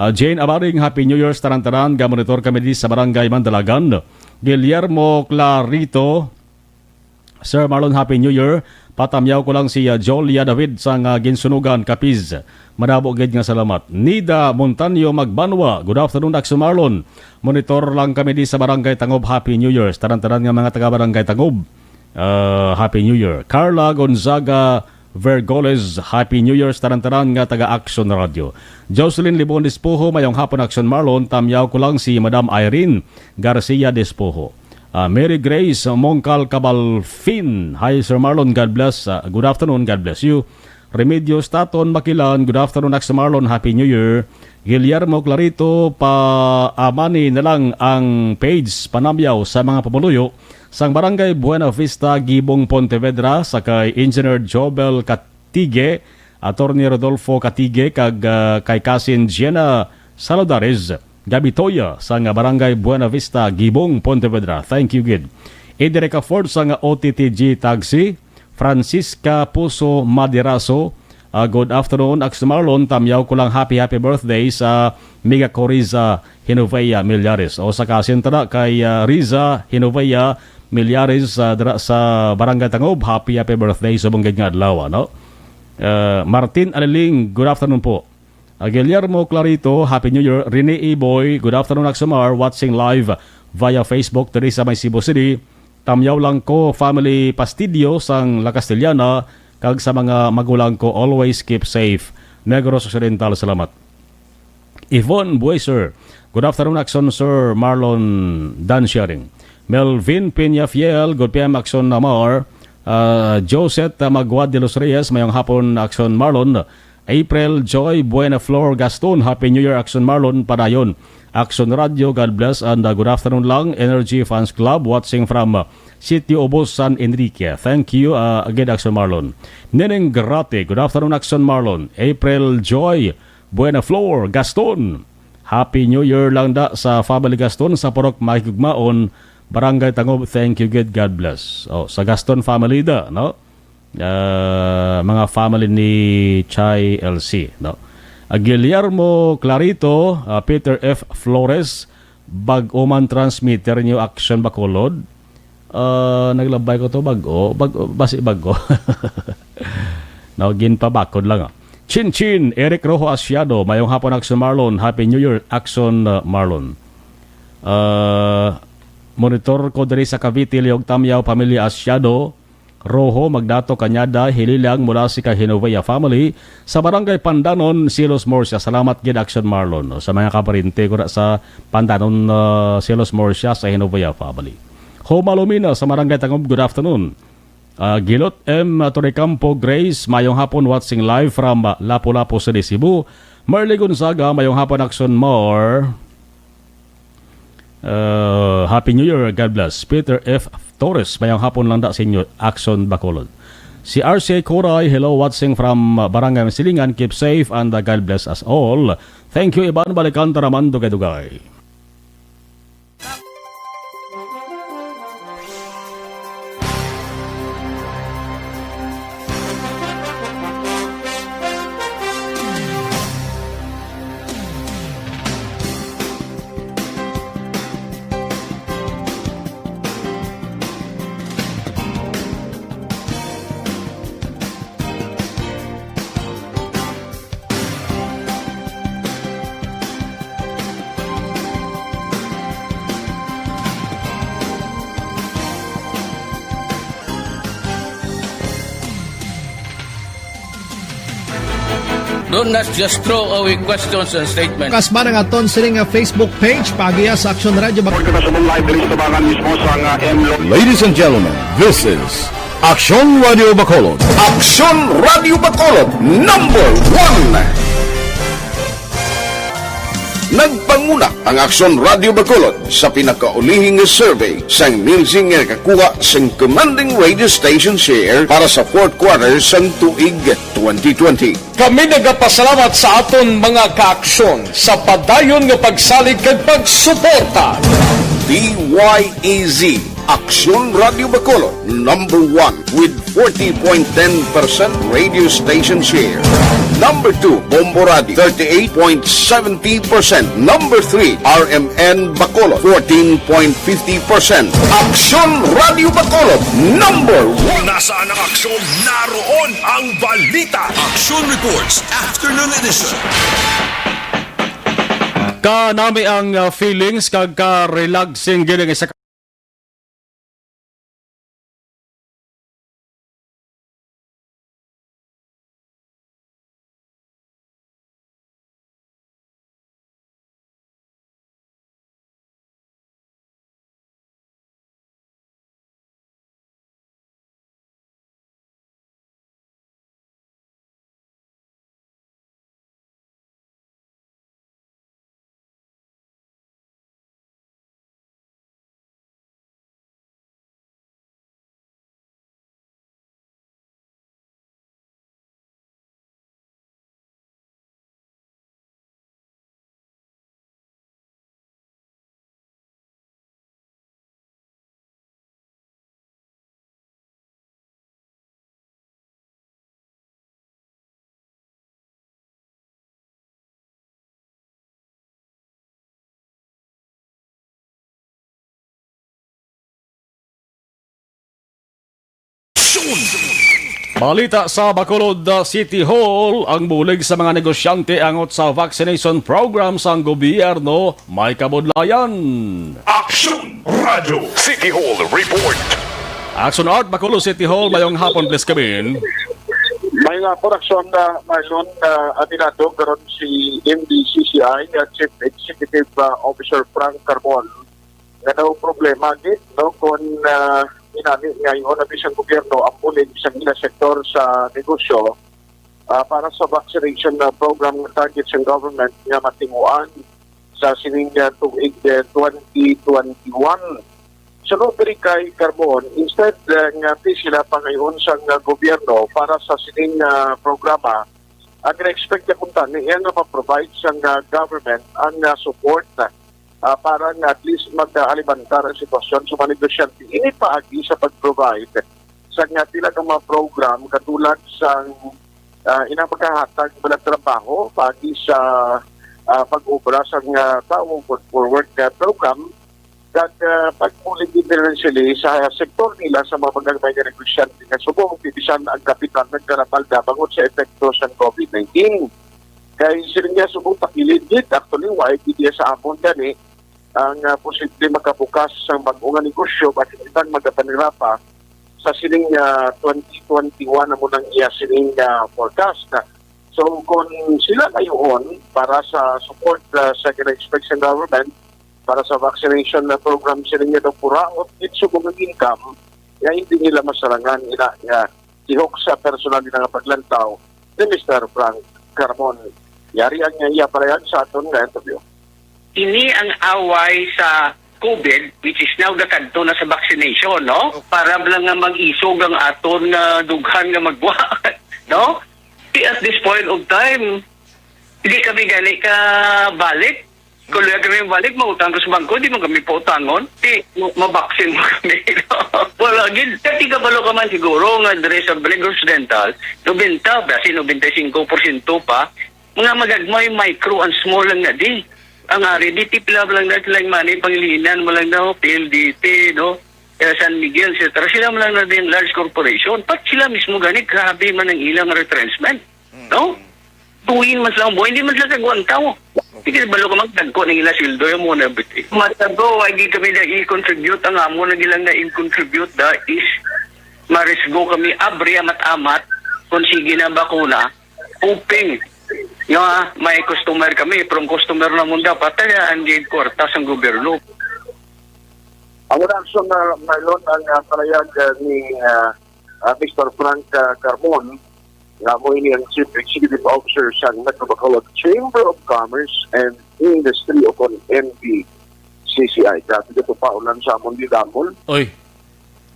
Ah, Jane Abaring, Happy New Year sa tanan-tanan. Gamonitor kami di sa Barangay Mandalagan. Guillermo Clarito, Sir Marlon, Happy New Year. Patamyaw ko lang si, ah, Jolia David sang, ah, Ginsunugan, Capiz. Madamo gid nga salamat. Nida Montaño Magbanwa, good afternoon, Action Marlon. Monitor lang kami di sa Barangay Tangob, Happy New Year. Tanan-tanan nga mga taga Barangay Tangob, ah, Happy New Year. Carla Gonzaga Vergoles, Happy New Year sa tanan-tanan nga taga Action Radio. Jocelyn Libon Dispoho, mayong hapon, Action Marlon. Tamyaw ko lang si Madam Irene Garcia Dispoho. Ah, Mary Grace Mongkal Cabalfin. Hi, Sir Marlon. God bless. Ah, good afternoon. God bless you. Remedios Taton Makilan. Good afternoon, Action Marlon. Happy New Year. Guillermo Clarito, paamani na lang ang page panamyaw sa mga pumuluyo sang Barangay Buena Vista, Gibong, Pontevedra, sa kay Engineer Jobel Katige, Attorney Rodolfo Katige, kag, ah, kay Kasin Jenna Saludares Gabitoya sang Barangay Buena Vista, Gibong, Pontevedra. Thank you gid. Edrica Ford sang O T T G Taxi, Francisca Puso Madiraso, ah, good afternoon, Ax Marlon. Tamyaw ko lang happy, happy birthday sa Miga ko Riza Hinovea Millares. O sa kasinta na kay, ah, Riza Hinovea Millares, ah, dira sa Barangay Tangob. Happy, happy birthday sa bungkid nga adlaw, ano? Ah, Martin Aliling, good afternoon po. Ah, Guillermo Clarito, Happy New Year. Rene Iboy, good afternoon, Ax Mar. Watching live via Facebook diri sa may Cebu City. Tamyaw lang ko, family Pastidio sang La Castellana, kag sa mga magulang ko, always keep safe. Negros Occidental, salamat. Yvonne Bueser, good afternoon, Action Sir Marlon Dan Sharing. Melvin Peña Fiel, good P M, Action Amar. Ah, Josette, ah, Magua de los Reyes, mayong hapon, Action Marlon. April Joy Buena Flor Gaston, Happy New Year, Action Marlon, padayon. Action Radio, God bless and, uh, good afternoon lang. Energy Fans Club, watching from, uh, Sitio Obos, San Enrique. Thank you, uh, again, Action Marlon. Neneng Grate, good afternoon, Action Marlon. April Joy Buena Flor Gaston, Happy New Year lang da sa family Gaston sa Purok Mahigugmaon, Barangay Tangob. Thank you, good, God bless. Oh, sa Gaston family da, no? Ah, mga family ni Chai L C, no? Ah, Guillermo Clarito, ah, Peter F Flores, bag-o man transmitter niyo, Action Bacolod. Ah, naglabay ko to, bag-o, bag-o, basi bag-o. No, ginpabakod lang, ah. Chin Chin, Eric Rojo Asiado, mayong hapon, Action Marlon. Happy New Year, Action, ah, Marlon. Ah, monitor ko diri sa Cavite, Liog Tamyaw, pamilya Asiado. Rojo, Magdato, Cañada, Hililang, mula si Kahinovea family sa Barangay Pandanon, Silos Murcia. Salamat gid, Action Marlon, no, sa mga kaparente ko na sa Pandanon, uh, Silos Murcia, sa Hinovea family. Homa Lumina sa Barangay Tangob, good afternoon. Uh, Gilot M Torrecampo Grace, mayong hapon, watching live from, uh, Lapu-Lapu City, Cebu. Merly Gonzaga, mayong hapon, Action Mar. Uh, Happy New Year, God bless. Peter F Torres, mayang hapon lang da sa inyo, Action Bacolod. Si R C A Coray, hello, watching from, uh, Barangay Masilingan. Keep safe and, uh, God bless us all. Thank you, Iban. Balikan ta naman, dugay-dugay. Don't not just throw away questions and statements. Kasman ang aton sini nga Facebook page, paagiya sa Action Radio Bac- Report na sa live diri sa tabangan mismo sa nga M Lo- Ladies and gentlemen, this is Action Radio Bacolod. Action Radio Bacolod, number one. Nagpanguna ang Action Radio Bacolod sa pinakaulihing nga survey sang Nielsen nga nakakuha sang commanding radio station share para sa fourth quarter sang tuig twenty twenty. Kami nagapasalamat sa aton mga kaaksyon sa padayon nga pagsalig kag pagsuporta. D Y E Z Aksyon Radio Bacolod, number one with forty point ten percent radio station share. Number two, Bombo Radio, thirty-eight point seventy percent. Number three, R M N Bacolod, fourteen point fifty percent. Aksyon Radio Bacolod, number one. Nasaan ang aksyon? Naroon ang balita. Aksyon Reports, Afternoon Edition. Kanami ang, uh, feelings kag ka-relaxing gid ang isa ka Balita sa Bacolod, uh, City Hall, ang bulig sa mga negosyante angot sa vaccination program sang gobyerno may kabudlayan. Aksyon Radyo City Hall Report. Action Art, Bacolod City Hall, mayong hapon, please come in. May nga po, Aksyon, uh, Marlon, uh, Adelado, karon si M D C C I, uh, Chief Executive, uh, Officer Frank Carbon, nga daw problema gid, no, kung, ah, inani nga ingon na bisan gobyerno ang bulig sa ila sektor sa negosyo, ah, para sa vaccination na program nga target sa government nga matimuan sa sining, ah, tuig, eh, twenty twenty-one. Sunod diri kay Carbon, instead, ah, nga ti sila pangayon sang, ah, gobyerno para sa sining, ah, programa, ang na-expect niya kung tani iya nga ma-provide sang, ah, government ang, ah, support, ah, para nga at least mag-alibantar ang sitwasyon sa mga negosyante. Ini paagi sa pag-provide sa nga pila ka mga program katulad sang, ah, inang pagkahatag ng trabaho paagi sa, ah, pag-obra sa nga tawo, Food Forward nga program, kag, ah, pagbulig financially sa sektor nila sa mga pagkakabay nga negosyante nga subong bisan ang kapital nagkarapal na bangod sa epekto sang COVID nineteen. Kay sila niya subong takilid gid, actually, wa gid iya sa amon gani ang, ah, posible makabukas sang bag-o nga negosyo, basin kitang magapanirapa sa sining, ah, twenty twenty-one amo nang iya sining, ah, forecast. So, kung sila ngayon para sa support, ah, sa gina-expect sa government para sa vaccination na program, sila nga daw puraot gid subong ang income, nga hindi nila masarangan ina nga tihok sa personal nila nga paglantaw ni Mister Frank Carmon. Yari ang iya parayag sa aton nga interview. Ini ang away sa COVID, which is now gakadto na sa vaccination, no? Okay. Para lang nga mag-isog ang aton nga dughan nga magwa, no? Di at this point of time, hindi kami gani ka balik. Kung luya kami balik, mautang ko sa bangko, di man kami pautangon. Di, ma-, mabaksin mo kami. Wala gid. Kati kabalo ka man siguro nga diri sa Valenzuela Occidental, nobenta, basi nobenta y cinco porsyento pa, mga magagmay, micro and small lang na di. Ang ari, di tipla lang na sila yung money, panglinan mo lang na, P L D T, no? Eh, San Miguel, et cetera. Sila man lang na din large corporation. Pat sila mismo gani, grabe man ang ilang retrenchment. No? Tuin man sila ang buhay, hindi man sila kagwantaw. Sige, balo ka magdagko ng ila sweldo, yung muna, biti. Matago, ay di kami na i-contribute. Ang amo na ilang na i-contribute da is marisgo kami, abri amat-amat, kung sige na bakuna, hoping nga may customer kami, from customer na mong dapat, tagaan din kwarta sa gobyerno. Ang wala sa mga, Marlon, ang, ah, parayag, ah, ni, ah, ah, Mister Frank, ah, Carmon, nga mo ini ang Chief Executive Officer sa Metro Bacolod Chamber of Commerce and Industry o kon M B C C I. Dati ka pa ulan sa amon di damol. Oy.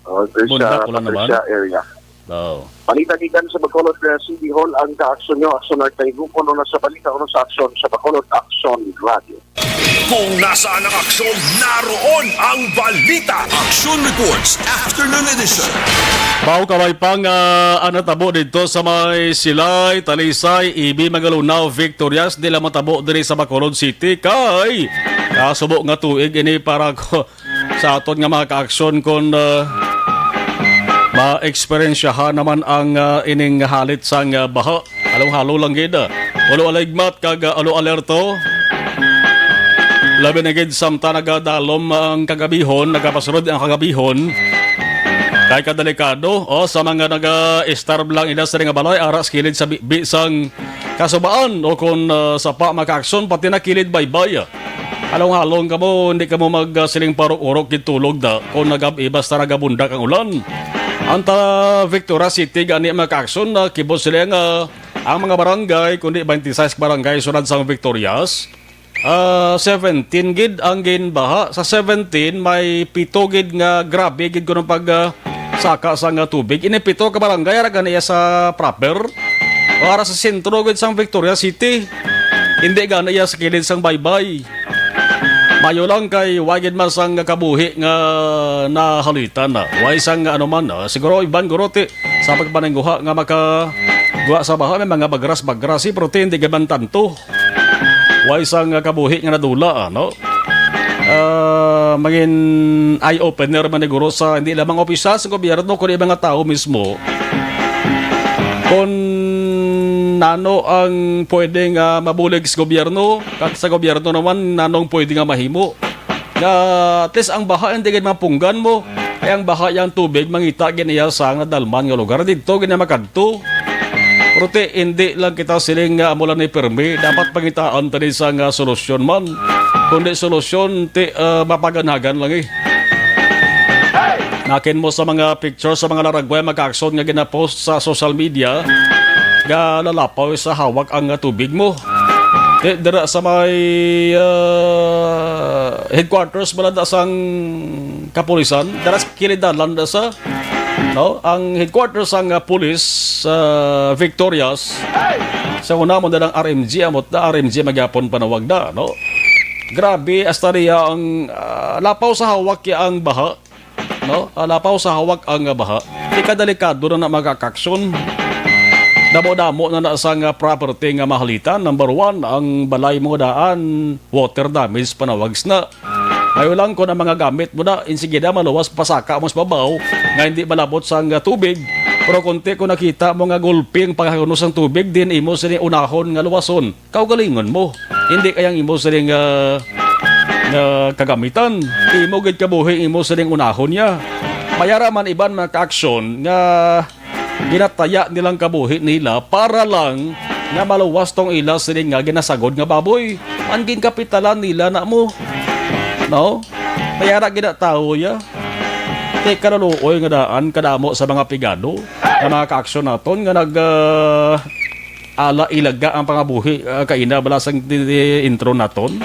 Oh, there's, Bunda, ah, pula naman. Patricia area. Oh. Balita gikan sa Bacolod, uh, City Hall, ang ka-aksyon nyo, Aksyon Archive, kuno na sa balita, kuno sa aksyon sa Bacolod Aksyon Radio. Kung nasaan ang aksyon, naroon ang balita. Action Reports, Afternoon Edition. Mao kaway pang, ah, ang natabo dito sa may Silay, Talisay, Ibi, Magalona, Victorias, di lang matabo diri sa Bacolod City. Kay, kasubo nga tuig ini para ko, sa aton nga mga kaaksyon kon, ah, maeksperiensyahan naman ang, ah, ining halit sang, ah, baha. Halong-halo lang gid, ah. Ulo aligmat kag, ah, ulo alerto. Labi na gid samtang nagadalom ang kagabihon, nagapasulod ang kagabihon. Kay kadelikado, oh, sa mga naga-istarb lang ila sa nga balay, ara sa kilid sa bi-, bi-, sang kasubaan o kon, ah, sa pa makaaksyon, pati na kilid baybay. Halong-halong kamo, hindi kamo mag, ah, siling parok-urok gid tulog da kon nagab-i basta nagabundak ang ulan. Ang ta Victoria City gani makaaksyon na kibot sila nga ang mga barangay, kundi twenty-six barangay sulod sang Victorias, ah, seventeen gid ang ginbaha. Sa seventeen, may pito gid nga grabe gid kuno pag, ah, saka sang, ah, tubig. Ini pito ka barangay, ara gani iya sa proper. O ara sa sentro gid sang Victoria City. Hindi gani iya sa kilid sang baybay. Mayo lang kay wa gid man sang kabuhi nga nahalitan na. Way sang ano man, ah, siguro iban guro ti sa pagpaningguha nga maka guha sa baha, may mga bagras-bagras, si, pero ti hindi gid man tanto. Way sang, ah, kabuhi nga nadula, ano? Ah, mangin eye-opener man ni guro sa hindi lamang opisyal sa gobyerno, kundi mga tao mismo. Kung nano ang pwede nga mabulig sa gobyerno, kag sa gobyerno naman, nanong pwede nga mahimo. Nga, at least, ang baha, hindi gid mapunggan mo. Ay, ang baha, yang tubig, mangita gid niya sa nadalman nga lugar. Dito, gid na makadto. Pero ti, hindi lang kita siling nga amo lang ni pirmi. Dapat pangitaan tani sa nga solusyon man. Kundi solusyon, ti, ah, mapaganhagan lang eh. Nakin mo sa mga picture sa mga laragway, mga aksyon nga ginapost sa social media, nga lalapaw sa hawak ang, ah, tubig mo. Ti, dira sa may, ah, headquarters bala da sang kapulisan, dira sa kilid dalan da sa, no? Ang headquarters sang, ah, pulis sa Victorias, sa una mo na lang R M G, amot na R M G magyapon panawag na, no? Grabe, hasta niya ang, ah, lapaw sa hawak ya ang baha, no? Ah, lapaw sa hawak ang, ah, baha. Ikadelikado na na mga kaaksyon. Damo-damo na na sa nga property nga mahalitan. Number one, ang balay mo daan, water damage panawag na. Mayo lang kung ang mga gamit mo na, insigida maluwas pasaka mo sa babaw nga hindi malabot sang, ah, tubig. Pero kunti kung nakita mo nga gulpi ang paghagunos sang tubig, din imo sini unahon nga luwason. Kaugalingon mo. Hindi kayang imo sini nga, nga kagamitan. Imo gid kabuhi imo sining unahon niya. Mayara man iban mga kaaksyon nga ginataya nilang kabuhi nila para lang nga maluwas tong ila sining nga ginasagod nga baboy. Ang ginkapitalan nila na mo. No? Mayara gid na tawo ya. Kay kalaluoy nga daan kadamo sa mga pigado nga mga kaaksyon naton nga nag, ah, ala ilaga ang pangabuhi, ah, kaina bala sang di, di intro naton.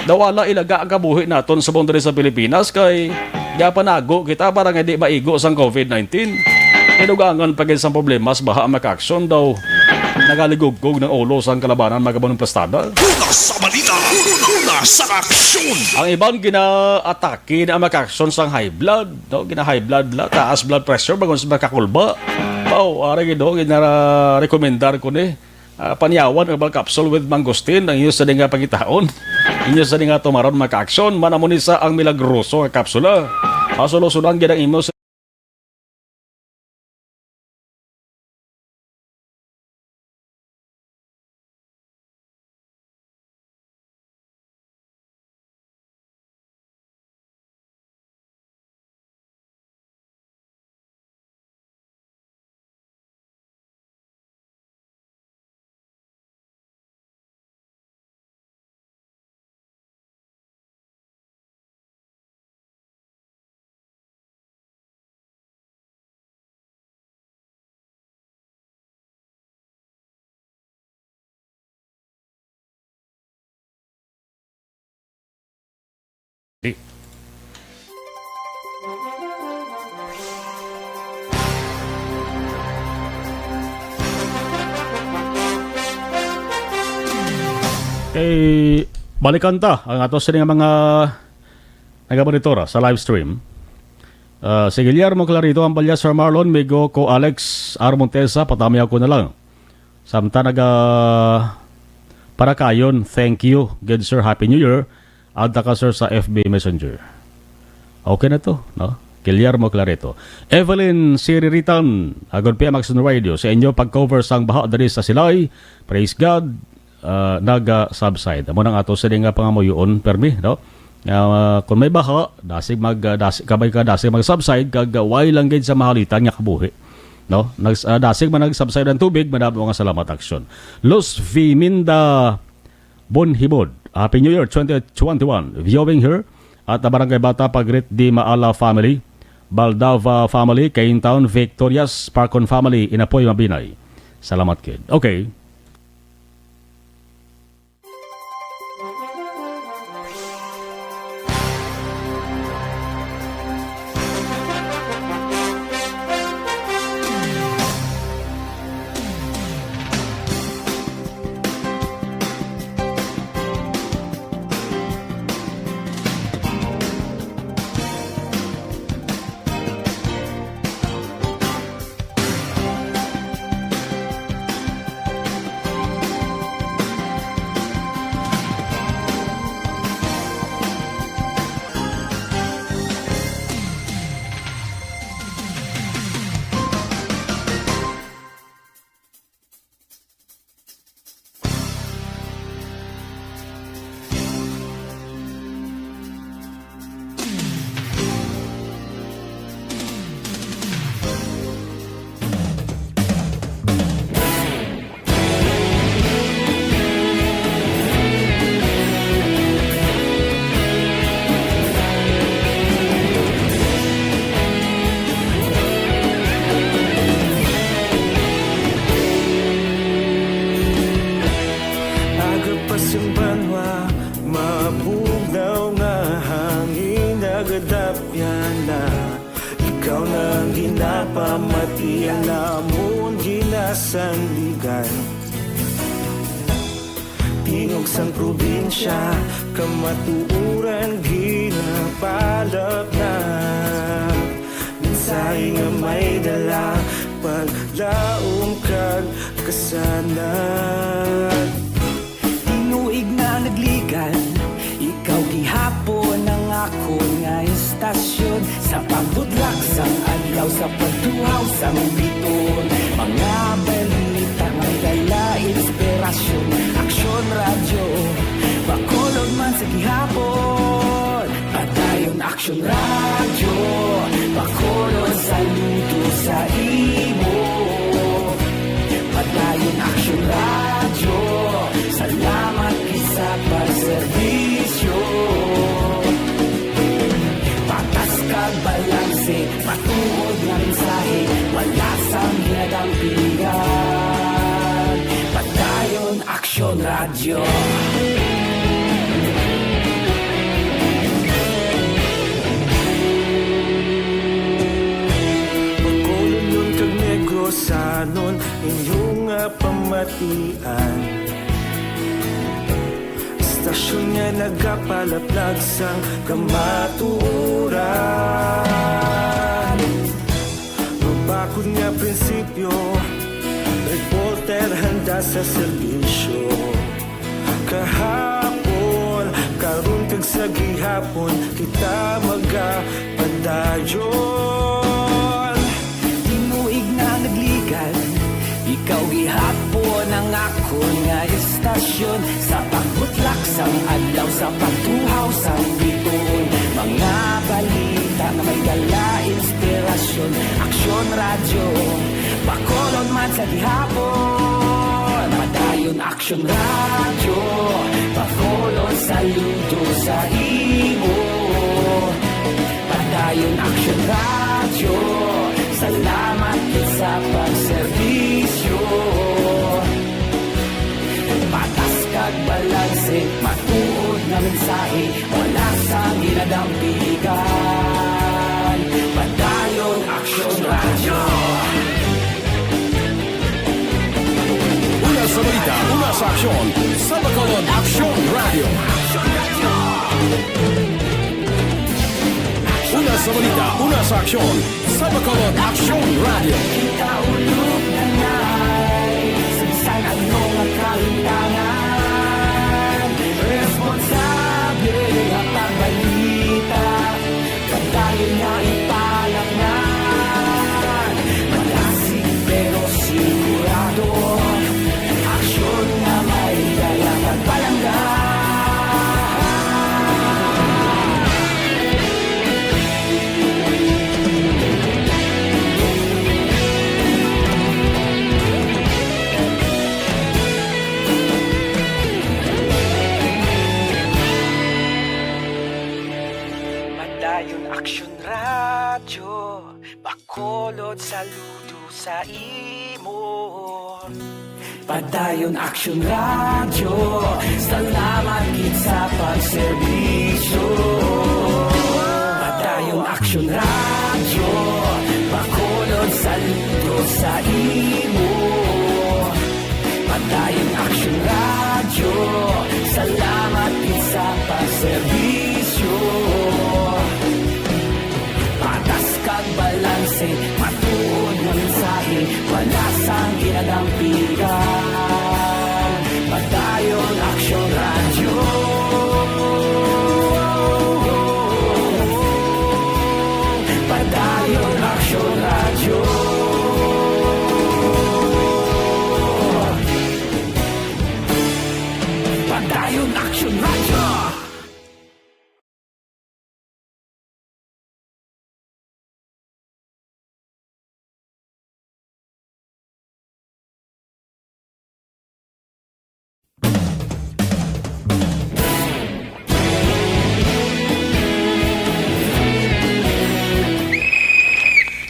Daw ala ilaga ang kabuhi naton sa boundary sa Pilipinas kay gapanago kita para nga di maigo sang covid nineteen. Inugangan pa gid sang problema sa baha ang mga kaaksyon daw nagaligugkog ng ulo sang kalabanan mga kabunong plastada. Una sa balita, una sa aksyon. Ang iban ginaatake na ang mga kaaksyon sang high blood, no? Gina-high blood, bla, taas blood pressure, bago sa makakulba. Pao, ari gid, no? Ginarekomendar ko ni. Ah, panyawan herbal capsule with mangosteen ang inyo sa nga pangitaon. Inyo sa nga tumaron mga kaaksyon, manamuni sa ang milagroso nga kapsula. Masulusunan gid ang imo sa Okay, balikan ta ang ato sini nga mga nagamonitora sa live stream. Ah, si Guillermo Clarito, ang Balya, Sir Marlon, Migo, ko Alex R. Montesa, patami ako na lang. Samtang naga Parakayon, thank you. Good, sir. Happy New Year. Add ta ka, sir, sa F B Messenger. Okay na to, no? Guillermo Clarito. Evelyn Siriritan, Agod P M Action Radio, sa inyo pag-cover sang baha diri sa Silay. Praise God. Ah, naga-subside. Amo nang ato sini nga pangamuyoon, permi, no? Nga, ah, kung may baha, dasig mag, ah, dasig, kabay ka, dasig mag-subside, kag, ah, way lang gid sa mahalitan nga kabuhi, no? Nags-, ah, dasig man nag-subside ang tubig, madamo nga salamat, Action. Luz Viminda Bonhibod, Happy New Year twenty twenty-one. Viewing here at the Barangay Bata Pagrit di Maala family, Baldava family, Cain Town, Victorias, Parkon family, Inapoy Mabinay. Salamat kid. Okay. Aga pa sing banwa, mabugnaw nga hangin nagadapyan na. Ikaw na ang ginapamati, ang amon ginasandigan. Tingog sang probinsya, kamatuoran ginapalapnap. Mensahe nga may dala, paglaom kag kasanag. Tinuig na nagligan, ikaw gihapon ang akon nga istasyon. Sa pagbudlak sang adlaw, sa pagtuhaw sang biton, mga balita may dala inspirasyon. Aksyon Radyo, Bacolod man sa gihapon. Padayon Aksyon Radyo, Bacolod, saludo sa imo. Padayon Aksyon Radyo, salamat gid sa pagserbisyo. Patas kag balanse, matuod nga mensahe, wala sang ginadampigan. Padayon Aksyon Radyo. Bacolodnon kag Negrosanon, inyo nga pamatian. Istasyon nga nagapalaplag sang kamatuoran. Mabakod nga prinsipyo, reporter handa sa serbisyo. Kahapon, karon kag sa gihapon, kita magapadayon. Tinuig na nagligan, ikaw gihapon ang akon nga istasyon. Sa pagbutlak sang adlaw, sa pagtuhaw sang biton, mga balita nga may dala inspirasyon. Aksyon Radyo, Bacolod man sa gihapon. Padayon Aksyon Radyo, Bacolod, saludo sa imo. Padayon Aksyon Radyo, salamat gid sa pagserbisyo. Patas kag balanse, matuod nga mensahe, wala sang ginadampigan. Padayon Aksyon Radyo. Una Sa balita, una sa aksyon, sa Bacolod Aksyon Radio. Una sa balita, una sa aksyon, sa Bacolod Aksyon Radio. Kita ulog na nai, sa bisan ano nga kahitangan, responsable nga pagbalita. Padayon nga ipalaknag, malasig pero sigurado. Aksyon nga may dala kag palangga. Padayon Aksyon Radyo, Bacolod, saludo sa imo. Padayon Aksyon Radyo, salamat gid sa pagserbisyo. Padayon Aksyon Radyo, Bacolod, saludo sa imo. Padayon Aksyon Radyo, salamat gid sa pagserbisyo. Patas kag balanse, matuod nga mensahe, wala sang ginadampigan. Padayon Aksyon Radyo. Padayon Aksyon Radyo. Padayon Aksyon Radyo.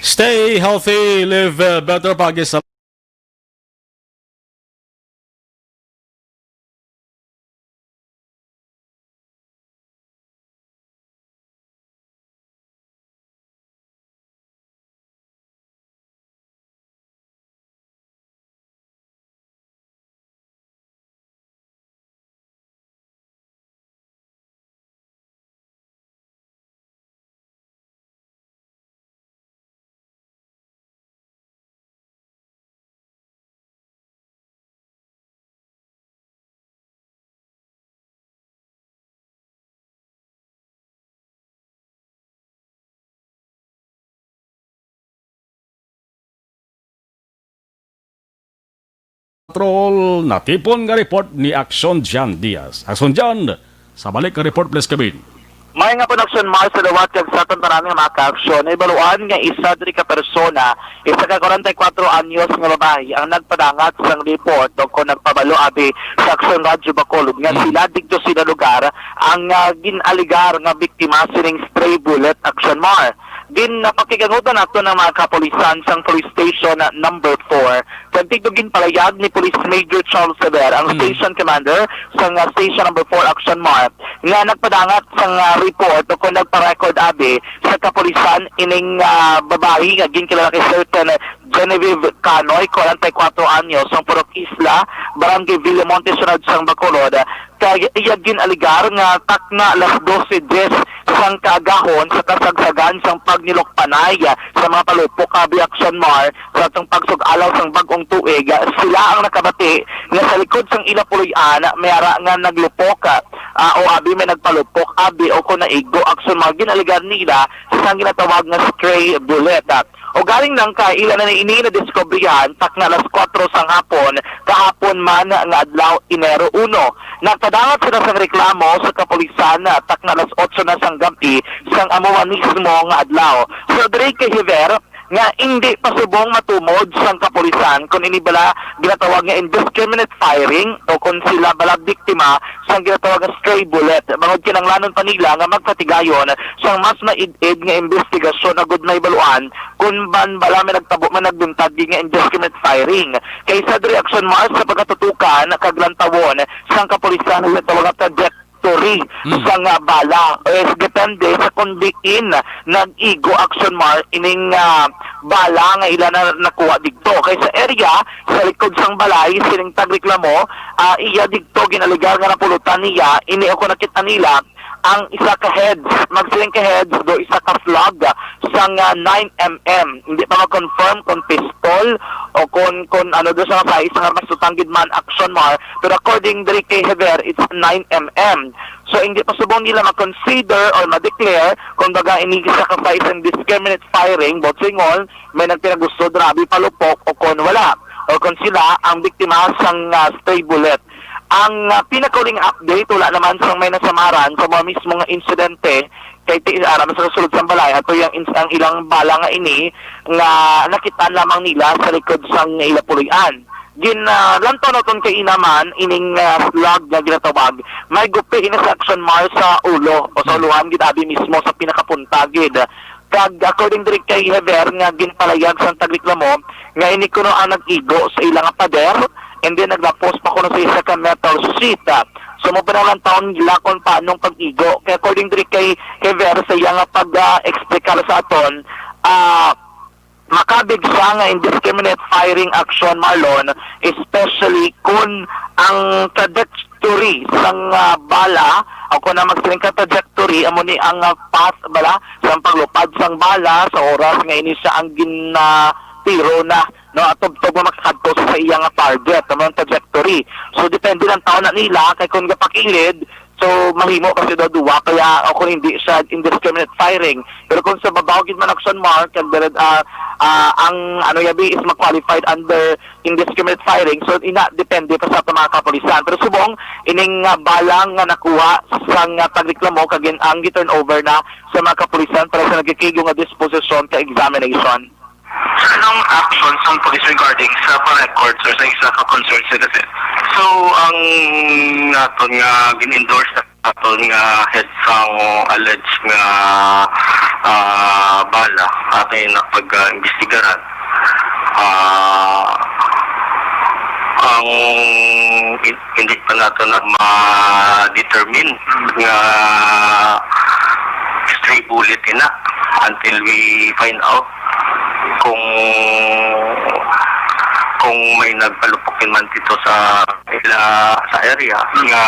Stay healthy, live, uh, better. Pagi sa Patrol, natipon nga report ni Aksyon Jan Diaz. Aksyon Jan, sa balik nga report, please, Kevin. May nga production, Mars, sa liwat kag sa aton tanan nga mga ka-aksyon. Nahibaluan nga isa diri ka persona, isa ka kwarenta y kuwatro anyos nga babayi, ang nagpadangat sang report o kon nagpabalo abi sa Aksyon Radyo Bacolod nga Mm. sila didto sa ila lugar ang, ah, gin-alegar nga biktima sining stray bullet, Aksyon Mar. Gin-, napakigangutan nato ng mga kapulisan sang Police Station Number Four, kag didto ginpalayag ni Police Major Charles Javier, ang Mm. station commander sang, ah, Station Number Four, Aksyon Mar, nga nagpadangat sang, ah, report o kung nagpa-record abi sa kapulisan ining, ah, babayi nga ginkilala kay Certain Genevieve Canoy, kwarenta y kuwatro anyos, sang Purok Isla, Barangay Villamonte, Syudad sang Bacolod, kag iya gin-alegar nga takna alas dose dies sang kaagahon sa kasagsagan sang pagnilukpanay sa mga palupok abi, Aksyon Mar, sa atong pagsug-alaw sang bag-ong tuig, sila ang nakabati nga sa likod sang ila puloy-an may ara nga naglupok, ah, o abi may nagpalupok abi o kon naigo, Aksyon Mar, gin-alegar nila sang ginatawag nga stray bullet. Ugaling nang kaila na ini nadiskubrihan, takna alas kuwatro sang hapon, kahapon man nga adlaw, Enero uno. Nagpadangat sila sang reklamo sa kapulisan, takna alas otso na sang gab-i sang amo man mismo nga adlaw. So, diri kay Javier, nga indi pa subong matumod sang kapulisan kon ini bala ginatawag nga indiscriminate firing o kon sila bala biktima sang ginatawag nga stray bullet, bangod kinahanglanon pa nila nga magpatigayon sang mas maid-id nga imbestigasyon agud mahibaluan kon ban bala may nagtabo man nagbuntag gid nga indiscriminate firing. Kay sa reaksyon, Mars, sa pagkatutukan kag lantawon sang kapulisan sa tawag nga project trajectory Mm. sang, ah, bala. Eh, depende sa kung diin nag-igo, Action Mar, ining, ah, bala nga ila na nakuha didto. Kay sa area, sa likod sang balay, sining tagreklamo, ah, iya didto ginalegar nga napulutan niya, ini ako nakita nila, ang isa ka heads, magsiling ka heads, do isa ka slug sang, ah, nine M M. Hindi pa ma-confirm kung pistol o kung, kung ano do sa size nga armas, tutang gid man, Action Mar. Pero according diri kay Javier, it's nine M M. So, hindi pa subong nila ma-consider or ma-declare kung baga ini isa ka size indiscriminate firing, but sa ingon, may nagpinagusto, grabe palupok, o kon wala, o kon sila ang biktima sang, ah, stray bullet. Ang, ah, pinakauling update, wala naman sang may nasamaran sa mga mismo nga insidente kay ti aram sa sulod sang balay, ato yang ins-, ang ilang bala nga ini nga nakita lamang nila sa likod sang ila puloy-an. Gin, ah, lantaw naton kay inaman ining, ah, slug nga ginatawag. May gupi ini sa Action Mar sa ulo o sa Hmm. uluhan gid abi mismo sa pinakapunta gid. Kag according diri kay Hever nga ginpalayag sang tagreklamo nga ini kuno ang nag-igo sa ila nga pader, and then naglapos pa kuno sa isa ka metal sheet. So, mo pa naman taon nila kung paanong pag-igo. Kaya according diri kay Hever sa iya nga pag, ah, explicar sa aton, ah, makabig siya nga indiscriminate firing action, Marlon, especially kun ang trajectory sang, ah, bala, o kun ang magsiling ka trajectory, amo ni ang, ah, path bala sang paglupad sang bala sa oras nga ini siya ang gin, ah, tiro na, no, atubtob nga makakadto sa iya nga target, amo ang trajectory. So, depende lang taon na nila, kay kung gapakilid, so, mahimo pa siya daw duwa, kaya, o kung hindi siya indiscriminate firing. Pero kung sa babaw gid man, Action Mar, kag dire-, ah, ah, ang, ano, yabi is ma-qualified under indiscriminate firing. So, ina, depende pa sa mga kapulisan. Pero subong, ining, ah, bala nga nakuha sang, ah, pagreklamo, kag in-, ang gi-turn over na sa mga kapulisan para sa nagakaigo nga disposisyon ka examination. Sir, anong action sang police regarding sa pa-record, sir, sa isa ka concerned citizen? So, ang naton nga gin-endorse na naton nga head sang alleged nga, ah, bala, aton na pag-imbestigaran. Ah, ang in-, hindi pa nato na ma-determine nga stray bullet ina until we find out kung, kung may nagpalupok man dito sa ila, sa area nga,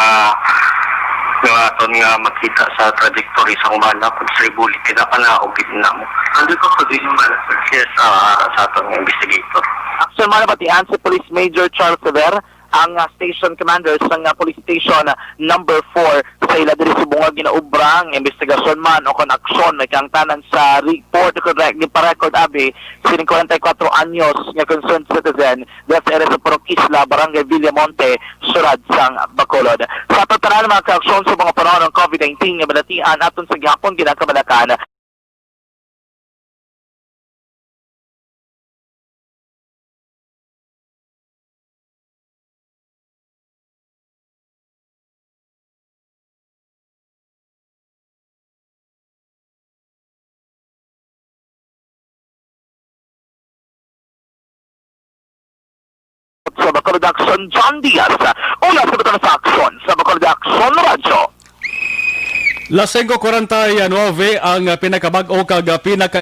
nga aton nga makita sa trajectory sa bala kung stray bullet ina, panaog gid namo. Andito pa din yung bala, sir? Yes, ah, sa aton nga investigator. Action Mar, nabatian si Police Major Charles Sever, ang, ah, station commander sa, ah, police station, ah, number four sa ila diri subong nga ginaobra ang investigasyon man o kon aksyon may kaangtanan sa report o kon re-, gipa-record abi sining kwarenta y kuwatro anyos nga concerned citizen diha sa area sa Purok Isla, Barangay Villamonte, Surad sang Bacolod. Sa aton tanan, mga kaaksyon, sa mga panahon ng covid nineteen nga balatian, aton sa gihapon ginakabalakan. Sa Bacolod Action, John Diaz. Una sa Bacolod Action, sa Bacolod Action Radyo. Las singko kwarenta y nuebe ang pinakabag-o kag pinaka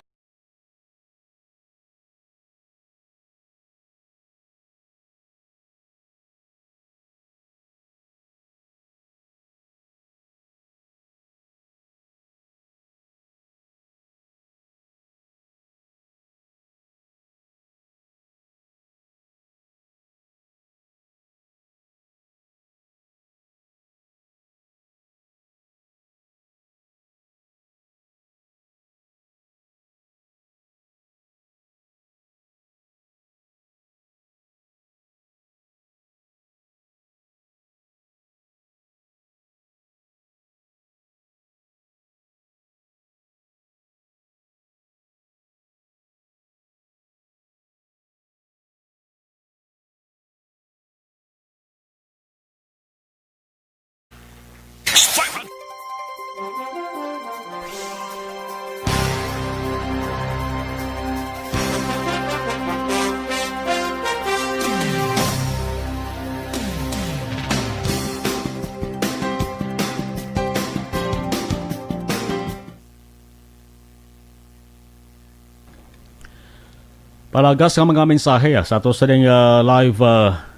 palagas nga mga mensahe, ah, sa ato sa ning, ah, live, ah,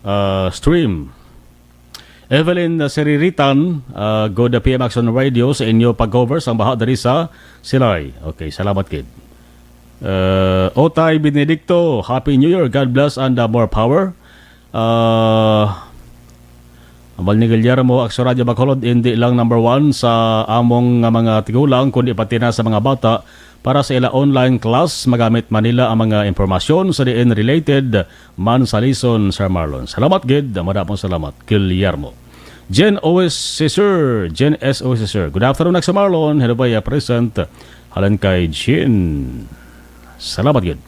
ah, stream. Evelyn, ah, Siriritan, ah, good, ah, P M Action Radio sa inyo pag-cover sang baha diri sa Silay. Okay, salamat gid. Uh, Otay Benedicto, Happy New Year, God bless and, uh, more power. Uh, Ambal ni Guillermo, Action Radio Bacolod, hindi lang number one sa among nga mga tigulang, kundi pati na sa mga bata para sa ila online class. Magamit man nila ang mga impormasyon sa diin related man sa lesson, Sir Marlon. Salamat gid, madamong salamat, Guillermo. Jen O S, si Sir. Jen S O S, si Sir. Good afternoon, Action Marlon. Hello, Baya, present. Halin kay Jen. Salamat gid.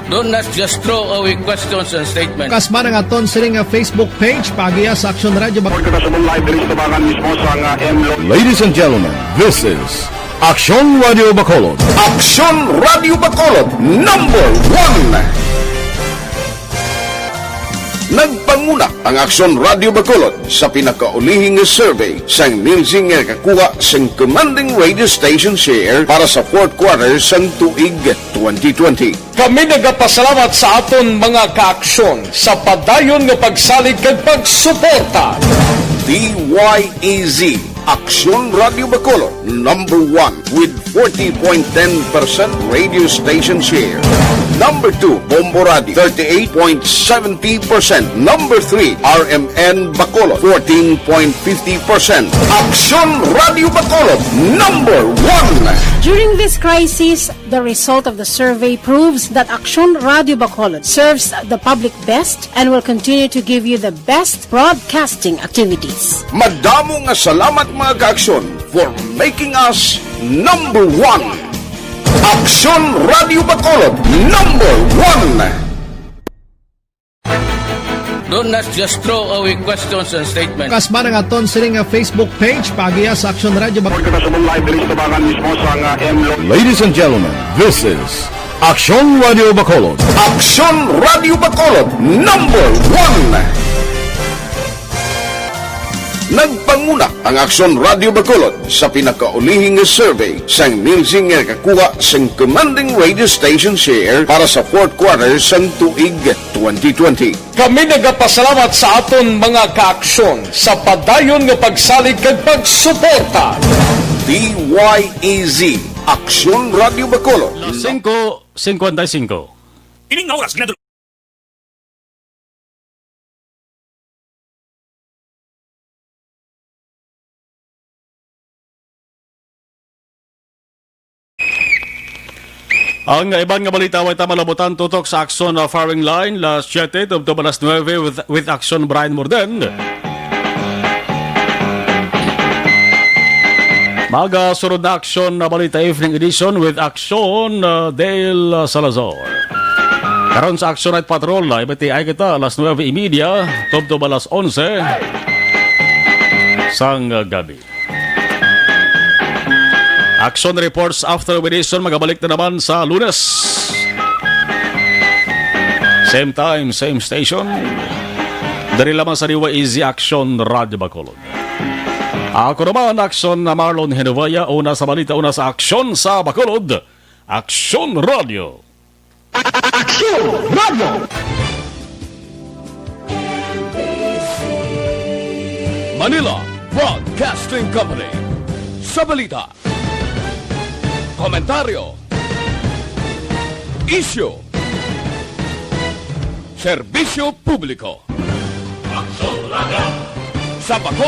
Don't, let's just throw away questions and statements. Kasman ang aton sini nga Facebook page, paagiya sa Action Radio Bac- Kita sa live diri sa tabangan mismo sa nga M Lo- Ladies and gentlemen, this is Action Radio Bacolod. Action Radio Bacolod, number one. Nagpanguna ang Aksyon Radio Bacolod sa pinakaulihing nga survey sang Nielsen nga nakakuha sang commanding radio station share para sa fourth quarter sang tuig twenty twenty. Kami nagapasalamat sa aton mga kaaksyon sa padayon nga pagsalig kag pagsuporta. D Y E Z, Aksyon Radio Bacolod, number one with forty point ten percent radio station share. Number two, Bombo Radio, thirty-eight point seventy percent. Number three, R M N Bacolod, fourteen point fifty percent. Aksyon Radio Bacolod, number one. During this crisis, the result of the survey proves that Aksyon Radio Bacolod serves the public best and will continue to give you the best broadcasting activities. Madamo nga salamat, mga kaaksyon, for making us number one. Aksyon Radio Bacolod, number one. Don't, let's just throw away questions and statements. Kasman ang aton sini nga Facebook page, paagiya sa Aksyon Radio Bac- Kita sa live diri sa tabangan mismo sa nga M Lo- Ladies and gentlemen, this is Aksyon Radio Bacolod. Aksyon Radio Bacolod, number one. Nagpanguna ang Aksyon Radio Bacolod sa pinakaulihing nga survey sang Nielsen nga nakakuha sang commanding radio station share para sa fourth quarter sang tuig twenty twenty. Kami nagapasalamat sa aton mga kaaksyon sa padayon nga pagsalig kag pagsuporta. D Y E Z, Aksyon Radio Bacolod. Las singko singkwenta y singko. Ining nga oras, ginadul- Ang iban nga balita, way ta malabutan tutok sa Aksyon, uh, firing line, las siete tubtob alas nuebe with, with Aksyon Brian Morden. Magasunod na Aksyon na Balita Evening Edition with Aksyon, uh, Dale, uh, Salazar. Karon sa Aksyon Night Patrol, uh, M T I kita alas nuebe y media, tubtob alas onse sang, uh, gabi. Action Reports After Edition magabalik na naman sa Lunes. Same time, same station. Diri lamang sa D Y E Z Action Radio Bacolod. Ako naman, Action na Marlon Hinovaya, una sa balita, una sa aksyon sa Bacolod. Aksyon Radio. Aksyon Radio! Manila Broadcasting Company. Sa balita, komentaryo, isyu, serbisyo publiko. Aksyon Radio! Sa Baco